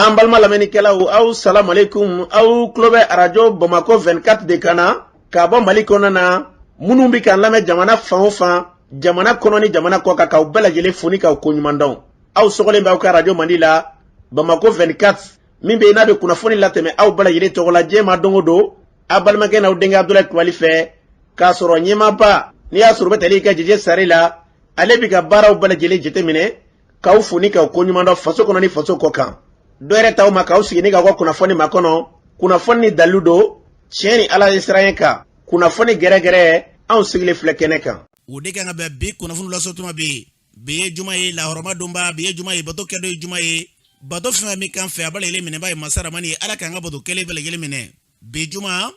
An balima lamɛnnikɛlaw, aw salamualeykum. Aw tulo bɛ Arajo Bamakɔ 24 de kan na ka bɔ Mali kɔnɔna na. Minnu bɛ k'an lamɛn jamana fan o fan, jamana kɔnɔ ni jamana kɔ kan, k'aw bɛɛ lajɛlen fo ni k'aw koɲuman dɔn. Aw sɔgɔlen bɛ aw ka arajo mandi la, Bamakɔ 24, min bɛ yen n'a bɛ kunnafoni latɛmɛ aw bɛɛ lajɛlen tɔgɔ la diɲɛ ma don o don, aw balimakɛ n'aw denkɛ Abudulayi Kulubali fɛ, k'a sɔrɔ ɲɛmaaba n'i y'a sɔrɔ u bɛ tali kɛ Jeje Sare la, ale bɛ ka baaraw bɛɛ lajɛlen jateminɛ, k'aw fo ni k'aw koɲuman dɔn faso kɔnɔ ni faso kɔ kan. Dɔ yɛrɛ t'aw ma k'aw sigi ni k'aw ka kunnafoni makɔnɔ, kunnafoni ni dalilu don, tiɲɛ ni Ala ye siran kan, kunnafoni gɛrɛgɛrɛ, anw sigilen filɛ kɛnɛ kan. O de kan ka bɛn bi kunnafoni lasɔtuma bi. Bi ye juma ye, lahɔrɔma donba. Bi ye juma ye, bato kɛdon ye juma ye. Bato fɛn fɛn min kan fɛ, a bɛɛ lajɛlen minɛba ye masa Ramani ye. Ala k'an ka bato kɛlen bɛɛ lajɛlen minɛ. Bi juma,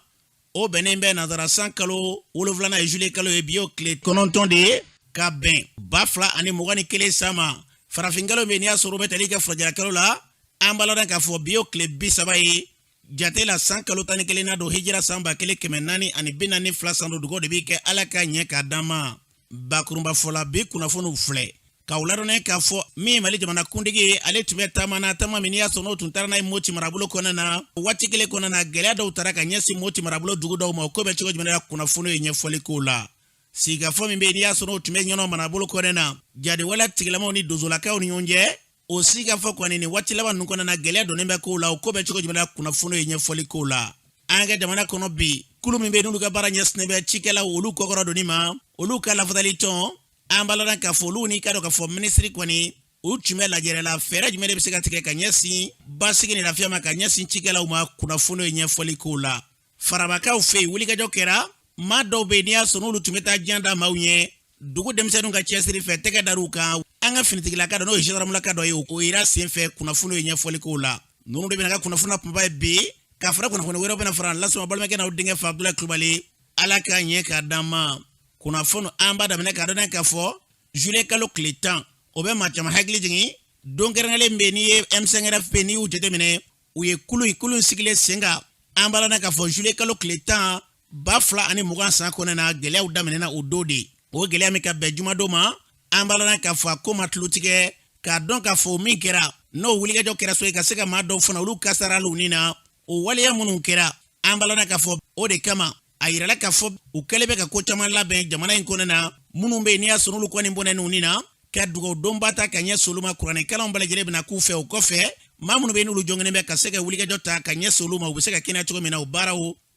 o bɛnnen bɛ nazara san kalo 7nan ye, juillet kalo ye. Bi y'o tile 9 de ye, ka bɛn 2021 san ma. Farafinkalo min n'i y'a sɔrɔ o bɛ tali kɛ furajɛla kalo la, an b'a ladɔn k'a fɔ bi y'o tile 30 ye jate la, san kalo 11nan don, hijira san 1442 san don. Dugawu de b'i kɛ, Ala ka ɲɛ k'a d'an ma. Bakurunba fɔla, bi kunnafoniw filɛ k'aw ladɔnniya k'a fɔ min ye Mali jamana kuntigi ye, ale tun bɛ taama na, taama min n'i y'a sɔrɔ n'o tun taara n'a ye Moti marabolo kɔnɔna na. Waati kelen kɔnɔna na, gɛlɛya dɔw taara ka ɲɛsin Moti marabolo dugu dɔw ma. O ko bɛ cogo jumɛn na? Kunnafoni ye ɲɛfɔli k'o la. Sigikafɔ min bɛ yen n'i y'a sɔrɔ n'o tun bɛ Ɲɔnɔ marabolo kɔnɔna na, jadiwale tigilamaw ni dozolakaw ni ɲɔgɔn cɛ, o sigikafɔ kɔni, nin waati laban ninnu kɔnɔna na, gɛlɛya donnen bɛ kow la. O ko bɛ cogo jumɛn na? Kunnafoni ye ɲɛfɔli k'o la. An ka jamana kɔnɔ bi, kulu min bɛ yen n'olu ka baara ɲɛsinnen bɛ cikɛlaw olu kɔkɔrɔ donni ma, olu ka lafasali tɔn, an b'a ladɔn k'a fɔ olu n'i ka dɔn k'a fɔ minisiri kɔni, u tun bɛ lajɛrɛ la, fɛɛrɛ jumɛn de bɛ se ka tigɛ ka ɲɛsin basigi ni lafiya ma, ka ɲɛsin cikɛlaw ma. Kunnafoni ye ɲɛfɔli k'o la. Farabakaw fɛ yen, wulikajɔ kɛra. Maa dɔw bɛ yen n'i y'a sɔrɔ n'olu tun bɛ taa jan da maaw ɲɛ, dugu denmisɛnninw ka cɛsiri fɛ, tɛgɛ dar'u kan. An ka finitigilaka dɔ, n'o ye gendarmulaka dɔ ye, o yera senfɛ. Kunnafoni ye ɲɛfɔli k'o la. Ninnu de bɛna ka kunnafoni kunba ye bi, ka fara kunnafoni wɛrɛw bɛna fara lasama balimakɛ n'aw denkɛ fɛ, Abudulayi Kulubali. Ala ka ɲɛ k'a d'an ma. Kunnafoni, an b'a daminɛ k'a dɔn k'a fɔ juillet kalo tile 10, o bɛ maa caman hakili jigin don kɛrɛnkɛrɛnlen bɛ yen. N'i ye M5RFP, n'i y'u jateminɛ, u ye kulu in, kulu in sigilen sen kan. An b'a ladɔn k'a fɔ juillet kalo tile 10 2020 san kɔnɔna na, gɛlɛyaw daminɛna o don de. O gɛlɛya min ka bɛn jumadon ma, an b'a ladɔn k'a fɔ a ko ma tulo tigɛ, k'a dɔn k'a fɔ min kɛra, n'o wulikajɔ kɛra so ye ka se ka maa dɔw fana, olu kasaraliw ni na o waleya minnu kɛra. An b'a ladɔn k'a fɔ o de kama, a yirala k'a fɔ u kɛlen bɛ ka ko caman labɛn jamana in kɔnɔ na. Minnu bɛ yen n'i y'a sɔrɔ olu kɔni bɔnɛn'u ni na, ka dugawu donba ta ka ɲɛsin olu ma, kuranɛkalanw bɛɛ lajɛlen bɛna k'u fɛ. O kɔfɛ, maa minnu bɛ yen n'olu jɔngɛnen bɛ, ka se ka wulikajɔ ta ka ɲɛsin olu ma, u bɛ se ka kɛnɛya cogo min na,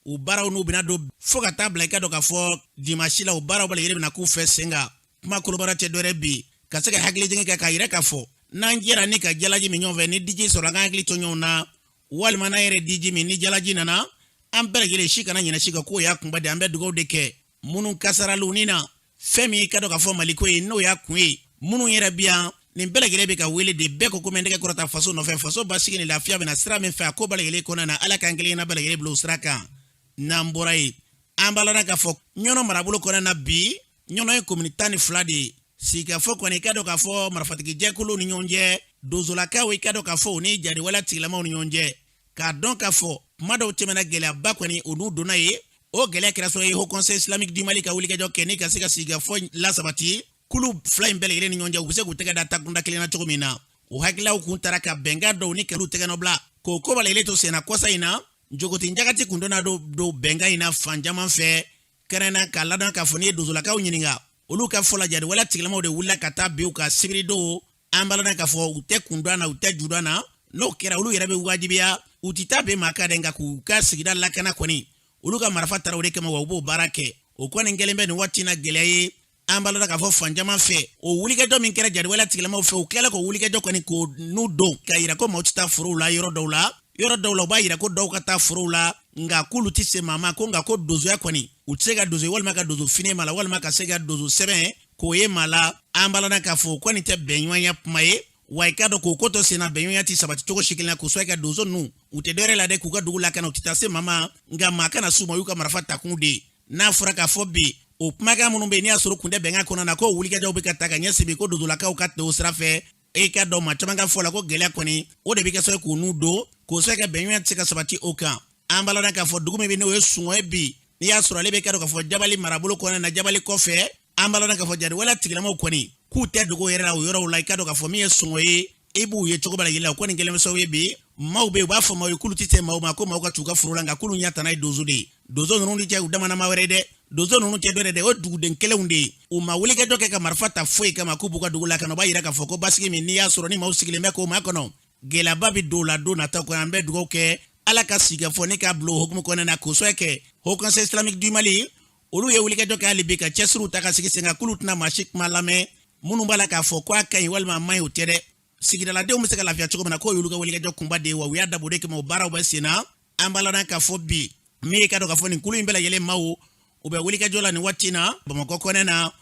u baaraw n'u bɛna don fo ka taa bila i ka dɔn k'a fɔ dimasi la, u baaraw bɛɛ lajɛlen bɛna k'u fɛ sen kan. Kuma kolobara tɛ dɔwɛrɛ bi, ka se ka hakilijigin kɛ k'a yira k'a fɔ n'an jɛra ni ka jalaji min ɲɔgɔn fɛ, ni diji sɔrɔ, an ka hakili to ɲɔgɔn na, walima n'an yɛrɛ diji min, ni jalaji nana, an bɛɛ lajɛlen si kana ɲinɛ si kan. K'o y'a kunba de. An bɛ dugawu de kɛ minnu kasaraliw ni na, fɛn min ka dɔn k'a fɔ Maliko ye, n'o y'a kun ye. Minnu yɛrɛ bi yan, nin bɛɛ lajɛlen bɛ ka wele de, bɛɛ ko ko mɛ tɛgɛ kɔrɔta faso nɔfɛ, faso basigi ni lafiya bɛna sira min fɛ, a ko bɛɛ lajɛlen kɔnɔna na, Ala k'an kelenna bɛɛ lajɛlen bila o sira kan. N'an bɔra yen, an b'a ladɔn k'a fɔ Ɲɔnɔ marabolo kɔnɔna na bi, Ɲɔnɔ ye komini 12 de ye. Sigikafɔ kɔni, i ka dɔn k'a fɔ marifatigi jɛkuluw ni ɲɔgɔn cɛ, dozolakaw, i ka dɔn k'a fɔ u ni jadiwale tigilamaw ni ɲɔgɔn cɛ, k'a dɔn k'a fɔ kuma dɔw tɛmɛna, gɛlɛyaba kɔni o n'u donna ye. O gɛlɛya kɛra sɔrɔ ye Haut Conseil islamique du Mali ka wulikajɔ kɛ ni ka se ka sigikafɔ lasabati kulu fila in bɛɛ lajɛlen ni ɲɔgɔn cɛ, u bɛ se k'u tɛgɛ da takunda kelen na cogo min na. O hakililaw kun taara ka bɛnkan dɔw ni k'olu tɛgɛ nɔ bila, k'o ko bɛɛ lajɛlen to senna. Kɔsa in na, jogoti jagati kun donna don bɛnkan in na fan caman fɛ kɛrɛnna, k'a ladɔn k'a fɔ n'i ye dozolakaw ɲininka, olu ka fɔ la, jadiwale tigilamaw de wulila ka taa bin u kan sibiri don. An b'a ladɔn k'a fɔ u tɛ kun dɔn na, u tɛ ju dɔn na. N'o kɛra, olu yɛrɛ bɛ wajibiya, u tɛ taa bin maa kan dɛ, nka k'u ka sigida lakana kɔni, olu ka marifa taara o de kama, wa u b'o baara kɛ. O kɔni kɛlen bɛ nin waati in na gɛlɛya ye. An b'a ladɔn k'a fɔ fan caman fɛ, o wulikajɔ min kɛra jadiwale tigilamaw fɛ, u tilala k'o wulikajɔ kɔni k'o n'u don k'a yira ko maaw tɛ taa forow la yɔrɔ dɔw la. Yɔrɔ dɔw la, u b'a yira ko dɔw ka taa forow la, nka k'olu tɛ se maa ma ko, nka ko donsoya kɔni, u tɛ se ka donso walima ka donso fini maa la, walima ka se ka donso sɛbɛn k'o ye maa la. An b'a ladɔn k'a fɔ o kɔni tɛ bɛnɲɔgɔnya kuma ye, wa i k'a dɔn k'o ko to senna, bɛnɲɔgɔnya tɛ sabati cogo si kelen na. K'u sɔn ka donso ninnu, u tɛ dɔwɛrɛ la dɛ, k'u ka dugu lakana, u tɛ taa se maa ma, nka maa kana s'u ma, u y'u ka marifa takun de ye. N'a fɔra k'a fɔ bi, o kumakan minnu bɛ yen n'i y'a sɔrɔ kun tɛ bɛnkan kɔnɔna na, ko wulikajɔw bɛ ka ta ka ɲɛsin bi ko dozolakaw ka o sira fɛ, e ka dɔn maa caman ka fɔ la ko gɛlɛya kɔni, o de bɛ kɛ sababu k'u n'u don k'o se kɛ bɛnɲɔgɔnya tɛ se ka sabati o kan. An b'a ladɔn k'a fɔ dugu min bɛ, n'o ye Sungɔ ye bi, n'i y'a sɔrɔ ale bɛ ka dɔn k'a fɔ Jabali marabolo kɔnɔna na, Jabali kɔfɛ, an b'a ladɔn k'a fɔ jadiwale tigilamaw kɔni k'u tɛ dogo yɛrɛ la o yɔrɔw la. I ka dɔn k'a fɔ min ye Sungɔ ye, I b'u ye cogo bɛɛ lajɛlen la. O kɔni kɛlen bɛ sababu ye bi, maaw bɛ yen, u b'a fɔ maaw ye k'olu tɛ se maaw ma, ko maaw ka t'u ka foro la, nka k'olu ɲɛ tana ye donso de ye. Donso ninnu ni cɛ, u damana maa wɛrɛ ye dɛ. Donso ninnu tɛ dɔwɛrɛ dɛ, o duguden kelenw de ye. U ma wulikajɔ kɛ ka marifa ta foyi kama k'u b'u ka dugu lakana. O b'a yira k'a fɔ ko basigi min n'i y'a sɔrɔ ni maaw sigilen bɛ k'o makɔnɔ, gɛlɛyaba bɛ don o la don nata kɔnɔ. An bɛ dugawu kɛ Ala ka sigikafɔ ni k'a bila o hukumu kɔnɔna na, k'o sɔrɔ kɛ Haut Conseil islamique du Mali, olu ye wulikajɔ kɛ hali bi ka cɛsiriw ta ka sigi sen kan, k'olu tɛna maa si kuma lamɛn minnu b'a la k'a fɔ ko a ka ɲi walima a man ɲi. O tɛ dɛ. Sigidaladenw bɛ se ka lafiya cogo min na, k'o y'olu ka wulikajɔ kunba de ye, wa u y'a dabɔ o de kama, o baaraw bɛ sen na. An b'a ladɔn k'a fɔ bi min ye ka dɔn k'a fɔ nin kulu in bɛɛ lajɛlen maaw, u bɛ wulikajɔ la nin waati in na Bamakɔ kɔnɛ na,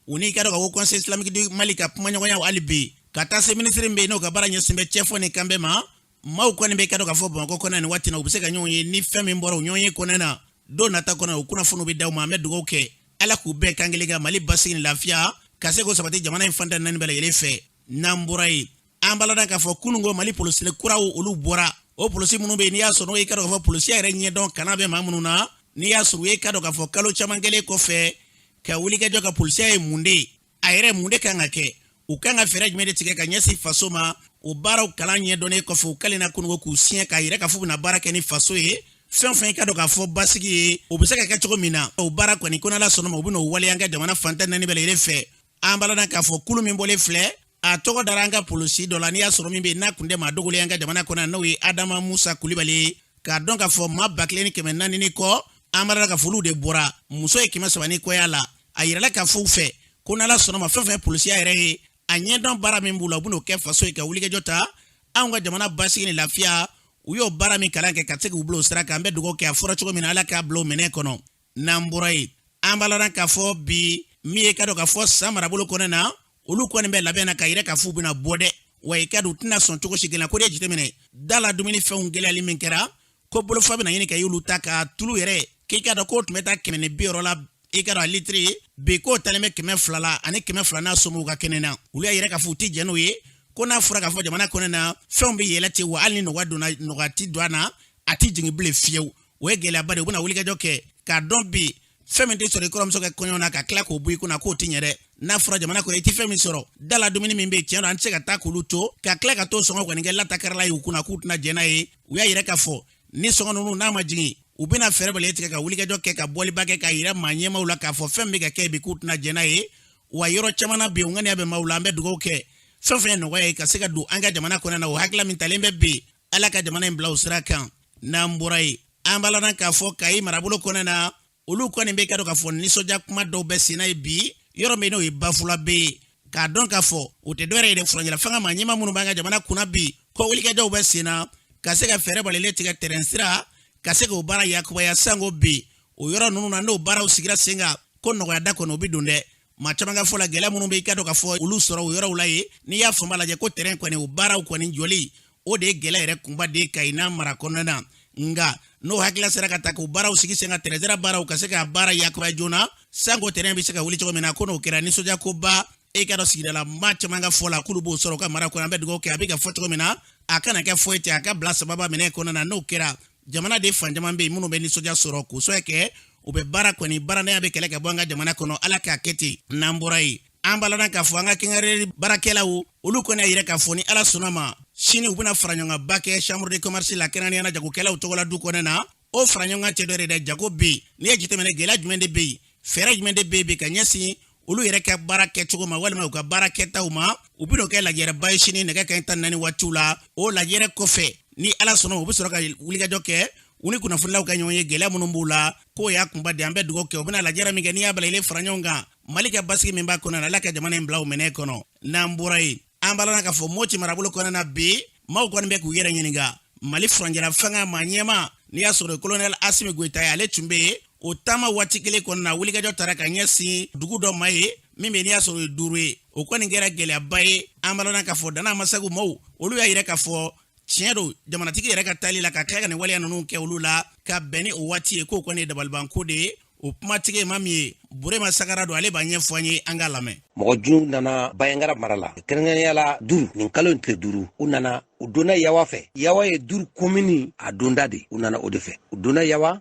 u n'i ka dɔn ka Haut Conseil islamique du Mali ka kumaɲɔgɔnyaw hali bi ka taa se minisiri min bɛ yen n'o ka baara ɲɛsin bɛ cɛfɔ ni kanbɛn ma. Maaw kɔni bɛ ka dɔn k'a fɔ Bamakɔ kɔnɛ nin waati na, u bɛ se ka ɲɔgɔn ye ni fɛn min bɔra u ɲɔgɔn ye kɔnɛ na don nata kɔnɔ, o kunnafoniw bɛ d'aw ma. An bɛ dugawu kɛ Ala k'u bɛn kan kelen kan, Mali basigi ni lafiya ka se k'o sabati jamana in fan tan naani bɛɛ lajɛlen fɛ. N'an bɔra yen, an b'a ladɔn k'a fɔ kununko Mali polisi kuraw olu bɔra. O polisi minnu bɛ yen n'i y'a sɔrɔ n'o ye ka dɔn k'a fɔ polisiya yɛrɛ ɲɛdɔn kalan bɛ maa minnu na, n'i y'a sɔrɔ u ye ka dɔn k'a fɔ kalo caman kɛlen kɔfɛ ka wulikajɔ ka polisiya ye mun de ye, a yɛrɛ mun de kan ka kɛ, u kan ka fɛɛrɛ jumɛn de tigɛ ka ɲɛsin faso ma, o baaraw kalan ɲɛdɔnnen kɔfɛ, u kalenna kununko k'u siɲɛ k'a yira k'a fɔ u bɛna baara kɛ ni faso ye. Fɛn fɛn ka dɔn k'a fɔ basigi ye, o bɛ se ka kɛ cogo min na, o baara kɔni ko n'Ala sɔnna ma, u bɛna o waleya an ka jamana fan tan naani bɛɛ lajɛlen fɛ. An b'a ladɔn k'a fɔ kulu min bɔlen filɛ, a tɔgɔ dara an ka polisi dɔ la, n'i y'a sɔrɔ min bɛ yen n'a kun tɛ maa dogolen an ka jamana kɔnɔ, n'o ye Adama Musa Kulibali ye, k'a dɔn k'a fɔ maa 1400 ni kɔ, an b'a ladɔn k'a fɔ olu de bɔra, muso ye 300 ni kɔ y'a la. A yirala k'a fɔ u fɛ ko n'Ala sɔnna ma, fɛn fɛn polisiya yɛrɛ ye, a ɲɛdɔn baara min b'u la, u bɛn'o kɛ faso ye ka wulikajɔ ta anw ka jamana basigi ni lafiya. U y'o baara min kalan kɛ ka se k'u bila o sira kan, an bɛ dugawu kɛ a fɔra cogo min na, Ala k'a bila o minɛn kɔnɔ. N'an bɔra yen, an b'a ladɔn k'a fɔ bi min ye ka dɔn k'a fɔ San marabolo kɔnɔ na, olu kɔni bɛ labɛn na k'a yira k'a fɔ u bɛna bɔ dɛ, wa i ka dɔn u tɛna sɔn cogo si kelen na ko n'i ye jateminɛ da la dumuni fɛnw gɛlɛyali min kɛra, ko bolofa bɛna ɲini ka y'olu ta ka tulu yɛrɛ k'i ka dɔn k'o tun bɛ taa 160 la, i ka dɔn a litiri bi k'o talen bɛ 200 la ani 200 n'a somɔgɔw ka kɛnɛ na. Olu y'a yira k'a fɔ u tɛ jɛn n'o ye, ko n'a fɔra k'a fɔ jamana kɔnɔ na fɛnw bɛ yɛlɛ ten, wa hali ni nɔgɔya donna, nɔgɔya ti don a na, a ti jigin bilen fiyewu. O ye gɛlɛyaba de ye. U bɛna wulikajɔ kɛ k'a dɔn bi fɛn min tɛ sɔrɔ i kɔrɔmuso ka kɔɲɔ na ka tila k'o bɔ i kunna, k'o tɛ ɲɛ dɛ. N'a fɔra jamana kɔnɔ i tɛ fɛn min sɔrɔ da la, dumuni min bɛ yen, tiɲɛ don an tɛ se ka taa k'olu to ka tila ka t'o sɔngɔ kɔni kɛ latakarala ye u kunna, k'u tɛna jɛn n'a ye. U y'a yira k'a fɔ ni sɔngɔ ninnu n'a ma jigin, u bɛna fɛɛrɛ bɛɛ tigɛ ka wulikajɔ kɛ ka bɔliba kɛ k'a yira maa ɲɛmaaw la k'a fɔ fɛn min bɛ ka kɛ bi, k'u tɛna jɛn n'a ye. Wa yɔrɔ caman na bi, u ŋaniya bɛ maaw la. An bɛ dugawu kɛ fɛn fɛn ye nɔgɔya ye ka se ka don an ka jamana kɔnɔ na, o hakilila min talen bɛ bi, Ala ka jamana in bila o sira kan. N'an bɔra yen, an b'a ladɔn k'a fɔ Kayi marabolo kɔnɔ na, olu kɔni bɛ ka dɔn k'a fɔ nisɔndiya kuma dɔw bɛ senna ye bi, yɔrɔ min n'o ye Bafulabe ye, k'a dɔn k'a fɔ o tɛ dɔwɛrɛ ye dɛ, furancɛla fanga maa ɲɛmaa minnu b'an ka jamana kunna bi, ko wulikajɔw bɛ senna ka se ka fɛɛrɛ balilen tigɛ tɛrɛn sira ka se k'o baara yakubaya, sanko bi o yɔrɔ ninnu na, n'o baaraw sigira sen kan, ko nɔgɔya da kɔnɔ o bɛ don dɛ. Maa caman ka fɔ la, gɛlɛya minnu bɛ i ka dɔn k'a fɔ olu sɔrɔ o yɔrɔw la yen, n'i y'a fanba lajɛ ko tɛrɛn kɔni o baaraw kɔni jɔli, o de ye gɛlɛya yɛrɛ kunba de ye Kayi n'a mara kɔnɔna na. Nka n'o hakilila sera ka ta k'o baaraw sigi sen kan, tɛrɛnsira baaraw ka se ka baara yakubaya joona, sanko tɛrɛn bɛ se ka wuli cogo min na, ko n'o kɛra nisɔndiya koba. E ka dɔn sigidala maa caman ka fɔ la k'olu b'o sɔrɔ u ka mara kɔnɔ. An bɛ dugawu kɛ a bɛ ka fɔ cogo min na, a kana kɛ foyi tɛ, a ka bila sababa minɛ kɔnɔna na. N'o kɛra, jamana de fan caman bɛ yen minnu bɛ nisɔndiya sɔrɔ k'o sɔrɔ kɛ u bɛ baara kɔni baarantanya bɛ kɛlɛ ka bɔ an ka jamana kɔnɔ. Ala k'a kɛ ten. N'an bɔra yen, an b'a ladɔn k'a fɔ an ka kɛnkɛrɛn baarakɛlaw, olu kɔni y'a yira k'a fɔ ni Ala sɔnna ma, sini u bɛna fara ɲɔgɔn kan ba kɛ chambre de commerce la, kɛrɛnkɛrɛnnenya la jagokɛlaw tɔgɔ la du kɔnɔ na. O fara ɲɔgɔn kan tɛ dɔ yɛrɛ dɛ, jago bɛ yen, n'i ye jateminɛ gɛlɛya jumɛn de bɛ yen, fɛɛrɛ jumɛn de bɛ yen bi ka ɲɛsin olu yɛrɛ ka baara kɛcogo ma walima u ka baara kɛtaw ma, u bɛn'o kɛ lajɛrɛba ye sini nɛgɛ kanɲɛ 14 waatiw la. O lajɛrɛ kɔfɛ, ni Ala sɔnna, u bɛ sɔrɔ ka wulikajɔ kɛ u ni kunnafonilaw ka ɲɔgɔn ye gɛlɛya minnu b'u la, k'o y'a kunba de. An bɛ dugawu kɛ u bɛna lajɛrɛ min kɛ, n'i y'a bila ile fara ɲɔgɔn kan, Mali ka basigi min b'a kɔnɔ, Ala ka jamana in bila o minɛ kɔnɔ. N'an bɔra yen, an b'a ladɔn k'a fɔ Moti marabolo kɔnɔna na bi, maaw kɔni bɛ k'u yɛrɛ ɲininka Mali furancɛla fanga maa ɲɛmaa, n'i y'a sɔrɔ kolonɛli Asimi Goyita ye, ale tun bɛ yen o taama waati kelen kɔnɔna na, wulikajɔ taara ka ɲɛsin dugu dɔ ma ye min bɛ n'i y'a sɔrɔ o ye duuru ye. O kɔni kɛra gɛlɛyaba ye. An b'a ladɔn k'a fɔ Dana Amasagu maaw, olu y'a yira k'a fɔ tiɲɛ don jamanatigi yɛrɛ ka taali la ka tila ka nin waleya ninnu kɛ olu la ka bɛn ni o waati ye, k'o kɔni ye dabalibanko de ye. O kumatigi ye maa min ye, Burema Sagara don, ale b'a ɲɛfɔ an ye, an k'a lamɛn. Mɔgɔ jugu nana Bayangara mara la, kɛrɛnkɛrɛnnenya la Duru, nin kalo in tile 5. U nana, u donna Yawa fɛ. Yawa ye Duru komini a donda de. U nana o de fɛ, u donna Yawa.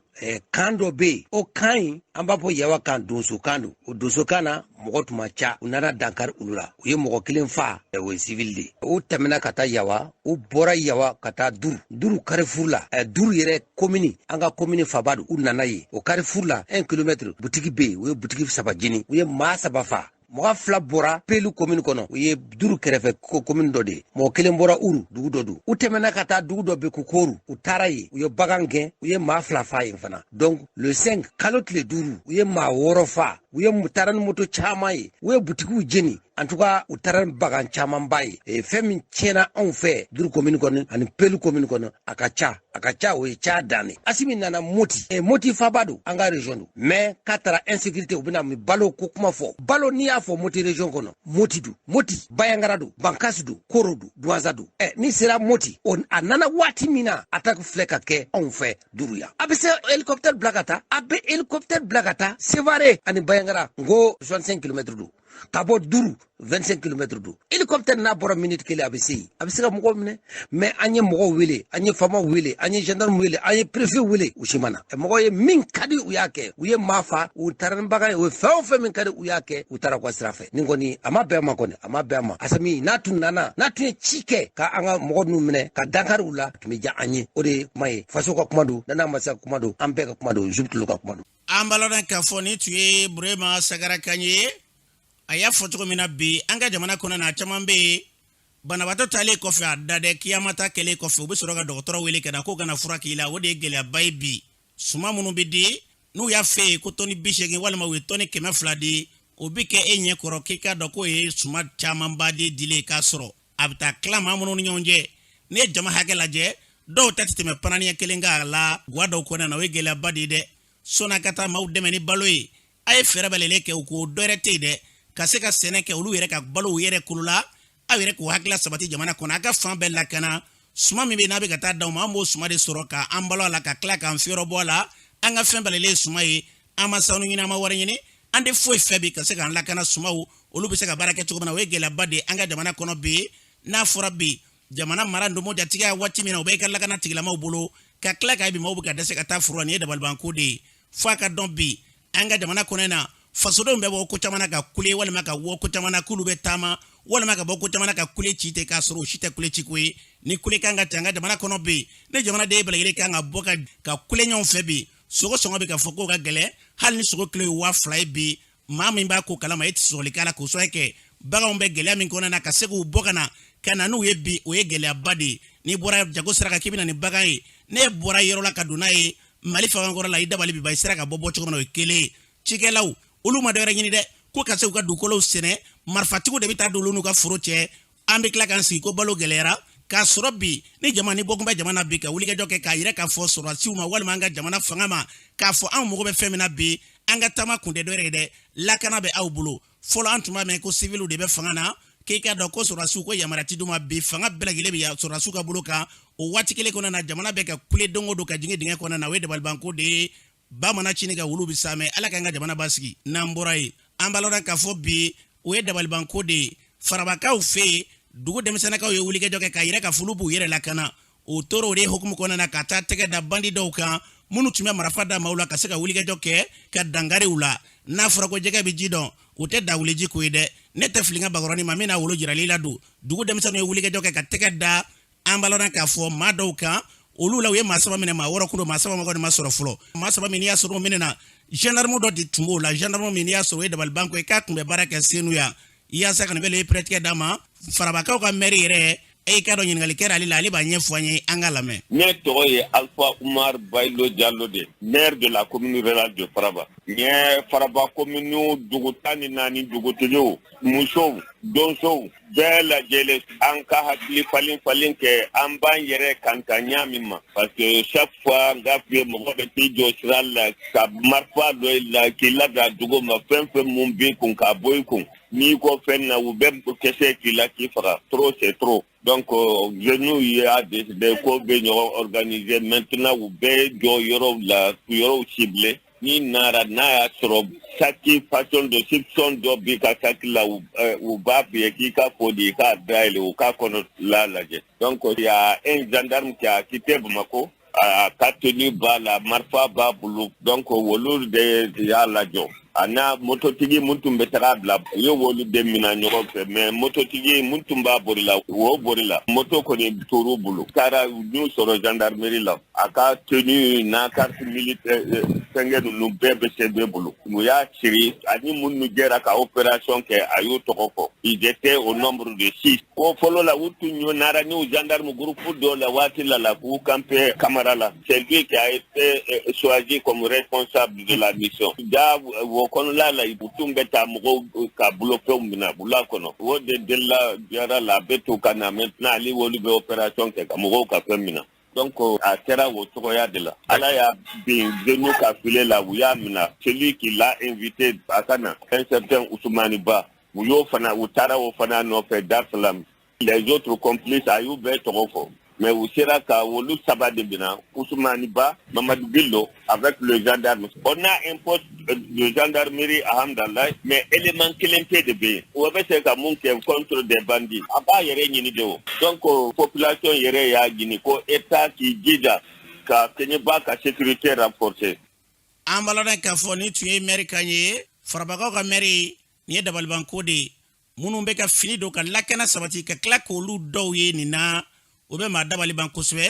Kan dɔ bɛ yen, o kan in, an b'a fɔ Yawa kan, donsokan don. O donsokan na, mɔgɔ tun man ca. U nana dankari olu la, u ye mɔgɔ kelen fa, o ye civil de. U tɛmɛna ka taa Yawa, u bɔra Yawa ka taa Duru, Duru carrefour la. Duru yɛrɛ komini, an ka komini faba don. U nana yen, o carrefour la, 1 kilomètre, butigi bɛ yen. U ye butigi saba jeni, u ye maa saba fa. Mɔgɔ fila bɔra Pelu komini kɔnɔ, u ye Duru kɛrɛfɛ komini dɔ de ye. Mɔgɔ kelen bɔra Uru, dugu dɔ don. U tɛmɛna ka taa dugu dɔ bɛ ko Koru, u taara yen, u ye bagan gɛn, u ye maa fila fa yen fana. Donc le 5, kalo tile 5, u ye maa wɔɔrɔ fa. U ye taara ni moto caman ye, u ye butigiw jeni. En tout cas, u taara ni bagan camanba ye. Fɛn min tiɲɛna anw fɛ Duru komini kɔnɔ ani Pelu komini kɔnɔ, a ka ca, a ka ca, o ye ca dan de. Asimi nana Moti, Moti faba don, an ka région don, mais k'a taara insécurité, u bɛna balo ko kuma fɔ. Balo, n'i y'a fɔ Moti région kɔnɔ, Moti don, Moti Bayangara don, Bankasi don, Koro don, Duwanza don. N'i sera Moti, o a nana waati min na, attaque filɛ ka kɛ anw fɛ Duru yan. A bɛ se hélicoptère bila ka taa, a bɛ hélicoptère bila ka taa Sevare ani Bayangara, n ko 65 kilomètres don, ka bɔ Duru 25 kilomètres don. Hélicoptère n'a bɔra, minute kelen a bɛ se yen, a bɛ se ka mɔgɔw minɛ. Mais an ye mɔgɔw wele, an ye faamaw wele, an ye gendarme wele, an ye préfet wele, u si ma na. Mɔgɔw ye min ka di, u y'a kɛ. U ye maa fa, u taara ni bagan ye, u ye fɛn o fɛn min ka di, u y'a kɛ, u taara u ka sira fɛ. Nin kɔni, a ma bɛn a ma kɔni, a ma bɛn a ma. Asimi n'a tun nana, n'a tun ye ci kɛ ka an ka mɔgɔ ninnu minɛ ka dankari u la, a tun bɛ diya an ye. O de ye kuma ye, faso ka kuma don, nana masa ka kuma don, an bɛɛ ka kuma don, Zubutulu ka kuma don. An b'a lɔn k'a fɔ nin tun ye Burema Sagara kan ye. A y'a fɔ cogo min na, bi an ka jamana kɔnɔ na, a caman bɛ yen, banabaatɔ taalen kɔfɛ, a da dɛ, kiyamata kɛlen kɔfɛ, u bɛ sɔrɔ ka dɔgɔtɔrɔ wele ka na k'o kana fura k'i la. O de ye gɛlɛyaba ye bi. Suman minnu bɛ di, n'u y'a fɛ yen ko tɔni 80 walima u ye tɔni 200 di, o bɛ kɛ e ɲɛ kɔrɔ k'i k'a dɔn k'o ye suman camanba de dilen, k'a sɔrɔ a bɛ taa tila maa minnu ni ɲɔgɔn cɛ. N'i ye jama hakɛ lajɛ, dɔw ta tɛ tɛmɛ pananiɲɛ kelen kan a la guwa dɔw kɔnɔna na. O ye gɛlɛyaba de ye dɛ. Sɔnni ka taa maaw dɛmɛ ni balo ye, a ye fɛɛrɛ bɛɛ lajɛlen kɛ u k'o dɔwɛrɛ tɛ yen dɛ, ka se ka sɛnɛ kɛ, olu yɛrɛ ka balo u yɛrɛ kolo la. Aw yɛrɛ k'u hakilila sabati jamana kɔnɔ, a ka fan bɛɛ lakana. Suman min bɛ n'a bɛ ka taa d'aw ma, an b'o suman de sɔrɔ ka an balo a la, ka tila k'an fiyɔrɔ bɔ a la. An ka fɛn bɛɛ lajɛlen ye suman ye. An ma sanu ɲini, an ma wari ɲini, an tɛ foyi fɛ bi ka se k'an lakana. Sumaw, olu bɛ se ka baara kɛ cogo min na, o ye gɛlɛyaba de ye an ka jamana kɔnɔ bi. N'a fɔra bi jamana mara ndomo jatigiya waati min na, o bɛ i ka lakana tigilamaw bolo, ka tila k'a bi maaw bɛ ka dɛsɛ ka taa foro la, nin ye dabalibanko de ye. Fo a ka dɔn bi an ka jamana kɔnɔ na, fasodenw bɛ bɔ ko caman na ka kule, walima ka bɔ ko caman na k'olu bɛ taama, walima ka bɔ ko caman na ka kule ci ten, k'a sɔrɔ o si tɛ kule ciko ye. Ni kule kan ka ci an ka jamana kɔnɔ bi, ni jamanaden bɛɛ lajɛlen kan ka bɔ ka kule ɲɔgɔn fɛ bi, sogo sɔngɔ bɛ ka fɔ k'o ka gɛlɛn. Hali ni sogo kilo ye 2000 ye bi, maa min b'a ko kalama, e tɛ sɔgɔli k'a la k'o sɔrɔ kɛ. Baganw bɛ gɛlɛya min kɔnɔ na, ka se k'u bɔ ka na n'u ye bi, o ye gɛlɛyaba de ye. N'i bɔra jago sira kan k'i bɛ na ni bagan ye, n'e bɔra yɔrɔ la ka don n'a ye Mali fagankɔrɔ la, i dabali bi ban. I sera ka bɔ bɔ cogo min na, o ye kelen ye. Cikɛlaw, olu ma dɔwɛrɛ ɲini dɛ, ko ka se u ka dugukolow sɛnɛ. Marifatigiw de bɛ taa don olu n'u ka foro cɛ. An bɛ tila k'an sigi ko balo gɛlɛyara, k'a sɔrɔ bi ni jama ni bɔkun bɛ jamana bi ka wulikajɔ kɛ k'a yira k'a fɔ sɔrɔdasiw ma walima an ka jamana fanga ma k'a fɔ anw mago bɛ fɛn min na bi, an ka taama kun tɛ dɔwɛrɛ ye dɛ, lakana bɛ aw bolo. Fɔlɔ an tun b'a mɛn ko siviliw de bɛ fanga na, k'i k'a dɔn ko sɔrɔdasiw ko yamaruya ti d'u ma. Bi fanga bɛɛ lajɛlen bɛ sɔrɔdasiw ka bolo kan. O waati kelen kɔnɔna na, jamana bɛ ka kule don o don ka jigin dingɛ kɔnɔna na. O ye dabalibanko de ye. Ba mana cini ka wulu bɛ samɛ. Ala k'an ka jamana basigi. N'an bɔra yen, an b'a lɔn k'a fɔ bi o ye dabalibanko de ye. Farabakaw fɛ yen, dugu denmisɛnninkaw ye wulikajɔ kɛ k'a yira k'a fɔ olu b'u yɛrɛ lakana. O tora o de hukumu kɔnɔna na ka taa tɛgɛ da bandi dɔw kan minnu tun bɛ marifa da maaw la ka se ka wulikajɔ kɛ ka dankari u la. N'a fɔra ko jɛgɛ bɛ ji dɔn, o tɛ dawuleji ko ye dɛ. Ne tɛ fili n ka bakɔrɔnin ma min n'a wolo jirali la don. Dugu denmisɛnninw ye wulikajɔ kɛ ka tɛgɛ da, an b'a lɔn k'a fɔ maa dɔw kan olu la. U ye maa saba minɛ, maa wɔɔrɔ kun don. Maa saba kɔni ma sɔrɔ fɔlɔ. Maa saba min n'i y'a sɔrɔ o minɛna, gendarme dɔ de tun b'o la. Gendarme min n'i y'a sɔrɔ o ye dabalibanko ye k'a tun bɛ baara kɛ Senu yan, yaasa ka nin bɛɛ pɛrɛtigɛ d'a ma. Farabakaw ka mɛri yɛrɛ, e k'a dɔn ɲininkali kɛra ale la, ale b'a ɲɛfɔ an ye, an ka lamɛn. Ne tɔgɔ ye Alpha Umar Bayilo Jalo de, maire de la commune rurale de Faraba. N ye Faraba commune dugu 14 dugutigiw, musow, donsow bɛɛ lajɛlen, an ka hakili falen falen kɛ, an b'an yɛrɛ kan ka ɲa min ma, parce que chaque fois n k'a f'i ye, mɔgɔ bɛ t'i jɔ sira la ka marifa dɔ i la k'i labila dugu ma, fɛn fɛn mun b'i kun k'a bɔ i kun, n'i ko fɛn na, u bɛ kɛsɛ k'i la k'i faga. Trop, c'est trop. Donc jeunes y'a décidé ko bɛ ɲɔgɔn organiser. Maintenant, u bɛ jɔ yɔrɔw la, yɔrɔw ciblé. N'i nara n'a y'a sɔrɔ saki façon dɔ, soupçon dɔ b'i ka saki la, u b'a f'i ye k'i ka fo de, i k'a dayɛlɛ, u k'a kɔnɔla lajɛ. Donc il y a un gendarme qui a quitté Bamako, a ka tenue b'a la, marifa b'a bolo. Donc olu de y'a lajɔ, a n'a mototigi mun tun bɛ taga bila, u ye olu de mina ɲɔgɔn fɛ. Mais mototigi mun tun b'a bori la, o bori la, moto kɔni tor'u bolo. Taara u y'u sɔrɔ gendarmerie la, a ka tenue n'a carte militaire, fɛnkɛ ninnu bɛɛ bɛ sɛbɛn bolo. U y'a siri ani minnu jɛra ka opération kɛ, a y'u tɔgɔ fɔ. Ils étaient au nombre de six. Ko fɔlɔ la, u tun ɲɔ nara n'u gendarme groupe dɔ la waati la k'u camper Camara la. C'est lui qui a été choisi comme responsable de la mission. Ja o kɔnɔla la, u tun bɛ taa mɔgɔw ka bolofɛnw minɛ wula kɔnɔ. O de delila jara la, a bɛ to ka na. Maintenant, ale olu bɛ opération kɛ ka mɔgɔw ka fɛn minɛ. Donc a kɛra o cogoya de la. Ala y'a bin genou ka filet la, u y'a minɛ. Celui qui l'a invité a ka na, un certain Ousmane Ba, u y'o fana, u taara o fana nɔfɛ Dar Salam. Les autres complices, a y'u bɛɛ tɔgɔ fɔ, mais u sera ka olu saba de minɛ: Ousmane Ba, Mamadou Billo avec le gendarme. On a un poste de gendarmerie à Hamdallaye, mais élément kelen pe de bɛ yen. O bɛ se ka mun kɛ contre des bandits? A b'a yɛrɛ ɲini de o. Donc population yɛrɛ y'a ɲini ko État k'i jija ka Kɛɲɛba ka sécurité renforcer. An b'a lɔn k'a fɔ ni tun ye mɛri kan ye, Farabakaw ka mɛri. Nin ye dabalibanko de ye. Minnu bɛ ka fini don ka lakana sabati, ka tila k'olu dɔw ye nin na, o bɛ maa dabali ban kosɛbɛ.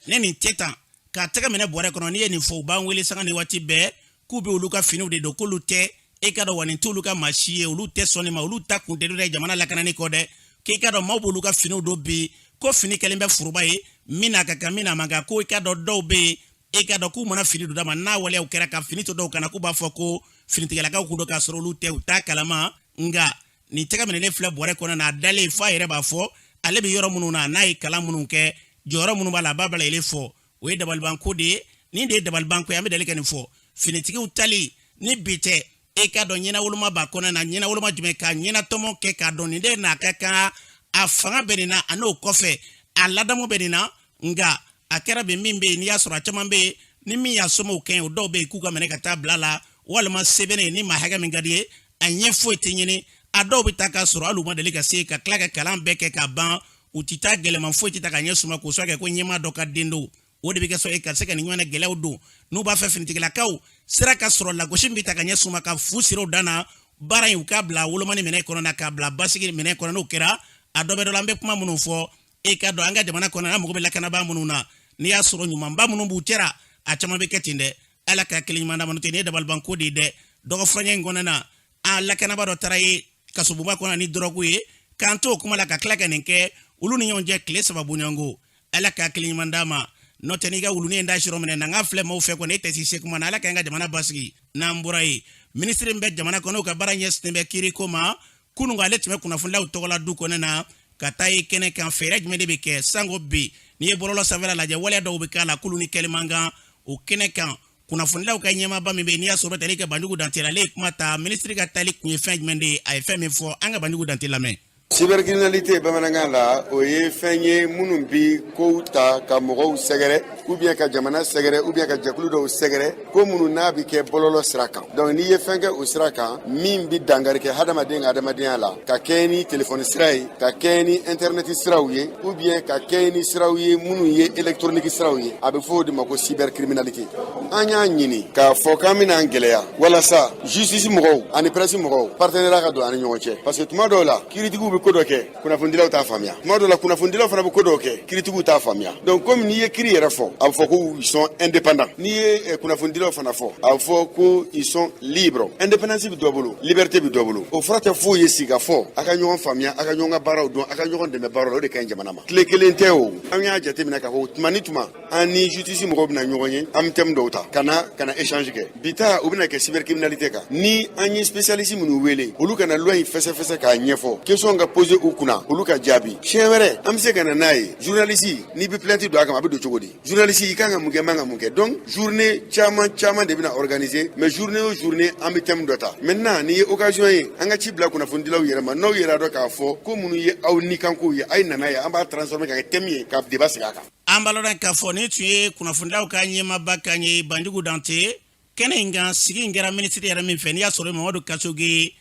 Ne nin tɛ tan k'a tɛgɛ minɛ bɔrɛ kɔnɔ. N'i ye nin fɔ, u b'an wele sanga ni waati bɛɛ k'u bɛ olu ka finiw de don, k'olu tɛ e ka dɔn wa nin t'olu ka maa si ye, olu tɛ sɔn nin ma, olu ta kun tɛ dɛ jamana lakanani kɔ dɛ. K'i ka dɔn maaw b'olu ka finiw don bi, ko fini kɛlen bɛ foroba ye, min n'a ka kan, min n'a man kan. Ko i ka dɔn dɔw bɛ yen, e ka dɔn k'u mana fini don da ma, n'a waleyaw kɛra ka fini to dɔw kana, k'u b'a fɔ ko finitigilakaw kun don, k'a sɔrɔ olu tɛ, u t'a kalama. Nka nin tɛgɛ minɛlen filɛ bɔrɛ kɔnɔ na, a dalen f'a yɛrɛ b'a fɔ ale bɛ yɔrɔ minnu na, n'a ye kalan minnu kɛ, jɔyɔrɔ minnu b'a la, a b'a bɛɛ lajɛlen fɔ. O ye dabalibanko de ye. Nin de ye dabalibanko ye. An bɛ deli ka nin fɔ, finitigiw tali ni bi tɛ. E ka dɔn ɲɛnawoloma b'a kɔnɔ na, ɲɛnawoloma jumɛn ka ɲɛnatɔmɔ kɛ k'a dɔn nin de n'a ka kan, a fanga bɛ nin na, a n'o kɔfɛ a ladamu bɛ nin na. Nka a kɛra bi min bɛ yen, n'i y'a sɔrɔ a caman bɛ yen ni min y'a somɔgɔw kɛ, o dɔw bɛ yen k'u ka minɛ ka taa bila la, walima sɛbɛnnen ni maa hakɛ min ka di ye, a ɲɛ foyi tɛ ɲini. A dɔw bɛ taa k'a sɔrɔ hali u ma deli ka se ka tila ka kalan bɛɛ kɛ ka ban, u ti taa gɛlɛman foyi tɛ ta ka ɲɛ suma k'o sɔrɔ kɛ ko ɲɛmaa dɔ ka den don. O de bɛ kɛ sɔrɔ e ka se ka nin ɲɔgɔnna gɛlɛyaw don. N'u b'a fɛ finitigilakaw sira ka sɔrɔ, lagosi min bɛ ta ka ɲɛ suma ka fu siri o dan na, baara in u k'a bila wolomani minɛ kɔnɔ na, k'a bila basigi minɛ kɔnɔ. N'o kɛra, a dɔ bɛ dɔ la. An bɛ kuma minnu fɔ, e ka dɔn an ka jamana kɔnɔ, an mago bɛ lakanabaa minnu na, n'i y'a sɔrɔ ɲumanba minnu b'u cɛra, a caman bɛ kɛ ten dɛ. Ala ka kelen ɲuman d'a ma. N'o tɛ, nin ye dabalibanko de ye dɛ. Dɔgɔfuraɲɛ in kɔnɔna na, a lakanaba dɔ taara ye kasoboba kɔnɔ ni dɔrɔgu ye, k'an to o kuma la ka tila ka nin kɛ olu ni ɲɔgɔn cɛ tile 3 bɔɲɔgɔnko. Ala ka kelen ɲuman d'a ma. N'o tɛ, n'i ka wulunin in da sɔrɔ minɛ na, n ka filɛ maaw fɛ kɔni, e tɛ se kuma na. Ala k'an ka jamana basigi. N'an bɔra yen, minisiri min bɛ jamana kɔnɔ, o ka baara ɲɛsinnen bɛ kiiriko ma, kunun ale tun bɛ kunnafonilaw tɔgɔla du kɔnɔ na ka taa ye kɛnɛ kan. Fɛɛrɛ jumɛn de bɛ kɛ sanko bi? N'i ye bɔlɔlɔ sanfɛla lajɛ, waleya dɔw bɛ k'a la k'olu ni kɛlɛ man kan. O kɛnɛ kan, kunnafonilaw ka ɲɛmaaba min bɛ yen, n'i y'a sɔrɔ tali kɛ Banjugu Dante la, ale ye kuma ta. Minisiri ka taali kun ye fɛn jumɛn de ye? A ye fɛn min fɔ, an ka Banjugu Dante lamɛn. Cybercriminalité bamanankan la, o ye fɛn ye minnu bi kow ta ka mɔgɔw sɛgɛrɛ, ou bien ka jamana sɛgɛrɛ, ou bien ka jɛkulu dɔw sɛgɛrɛ, ko minnu n'a bi kɛ bɔlɔlɔ sira kan. Donc n'i ye fɛn kɛ o sira kan min bi dangari kɛ hadamaden ka adamadenya la, ka kɛɲɛ ni telefɔni sira ye, ka kɛɲɛ ni internet siraw ye, ou bien ka kɛɲɛ ni siraw ye minnu ye électronique siraw ye, a bɛ fɔ o de ma ko cybercriminalité. An y'a ɲini k'a fɔ k'an bɛna an gɛlɛya walasa justice mɔgɔw ani presse mɔgɔw partenariat ka don an ni ɲɔgɔn cɛ, parce que tuma dɔw la, kiiritigiw bɛ ko dɔ kɛ, kunnafonidilaw t'a faamuya. Tuma dɔw la, kunnafonidilaw fana bɛ ko dɔw kɛ, kiiritigiw t'a faamuya. Donc komi n'i ye kiiri yɛrɛ fɔ, a bɛ fɔ ko ils sont indépendants. N'i ye kunnafonidilaw fana fɔ, a bɛ fɔ ko ils sont libres. Indépendance bɛ dɔ bolo, liberté bɛ dɔ bolo. O fura tɛ foyi ye sigi ka fɔ a ka ɲɔgɔn faamuya, a ka ɲɔgɔn ka baaraw dɔn, a ka ɲɔgɔn dɛmɛ baaraw la. O de ka ɲi jamana ma. Tile kelen tɛ o. An y'a jateminɛ k'a fɔ tuma ni tuma, an ni justice mɔgɔw bɛna ɲɔgɔn ye, an bɛ thème dɔw ta ka na échange kɛ. Bi ta, u bɛna kɛ cybercriminalité kan. Ni an ye spécialiste minnu wele, olu kana loi in fɛsɛfɛsɛ k'a ɲɛfɔ, question ka poser u kunna, olu ka jaabi. Siɲɛ wɛrɛ, an bɛ se ka na n'a ye. Journaliste, n'i bɛ plainte don a kama, a bɛ don cogo di? Journaliste, i kan ka mun kɛ, man ka mun kɛ? Donc journée caman caman de bɛna organiser, mais journée o journée, an bɛ thème dɔ ta. Maintenant, nin ye occasion ye an ka ci bila kunnafonidilaw yɛrɛ ma. N'aw yɛrɛ dɔn k'a fɔ ko minnu ye aw nikankow ye, a ye nana ye, an b'a transformer ka kɛ thème ye ka débat sigi a kan. An b'a lɔn k'a fɔ nin tun ye kunnafonidilaw ka ɲɛmaaba kan ye, Banjugu Dante. Kɛnɛ in kan, sigi in kɛra minisiri yɛrɛ min fɛ, n'i y'a sɔrɔ Mamadu Kasoge,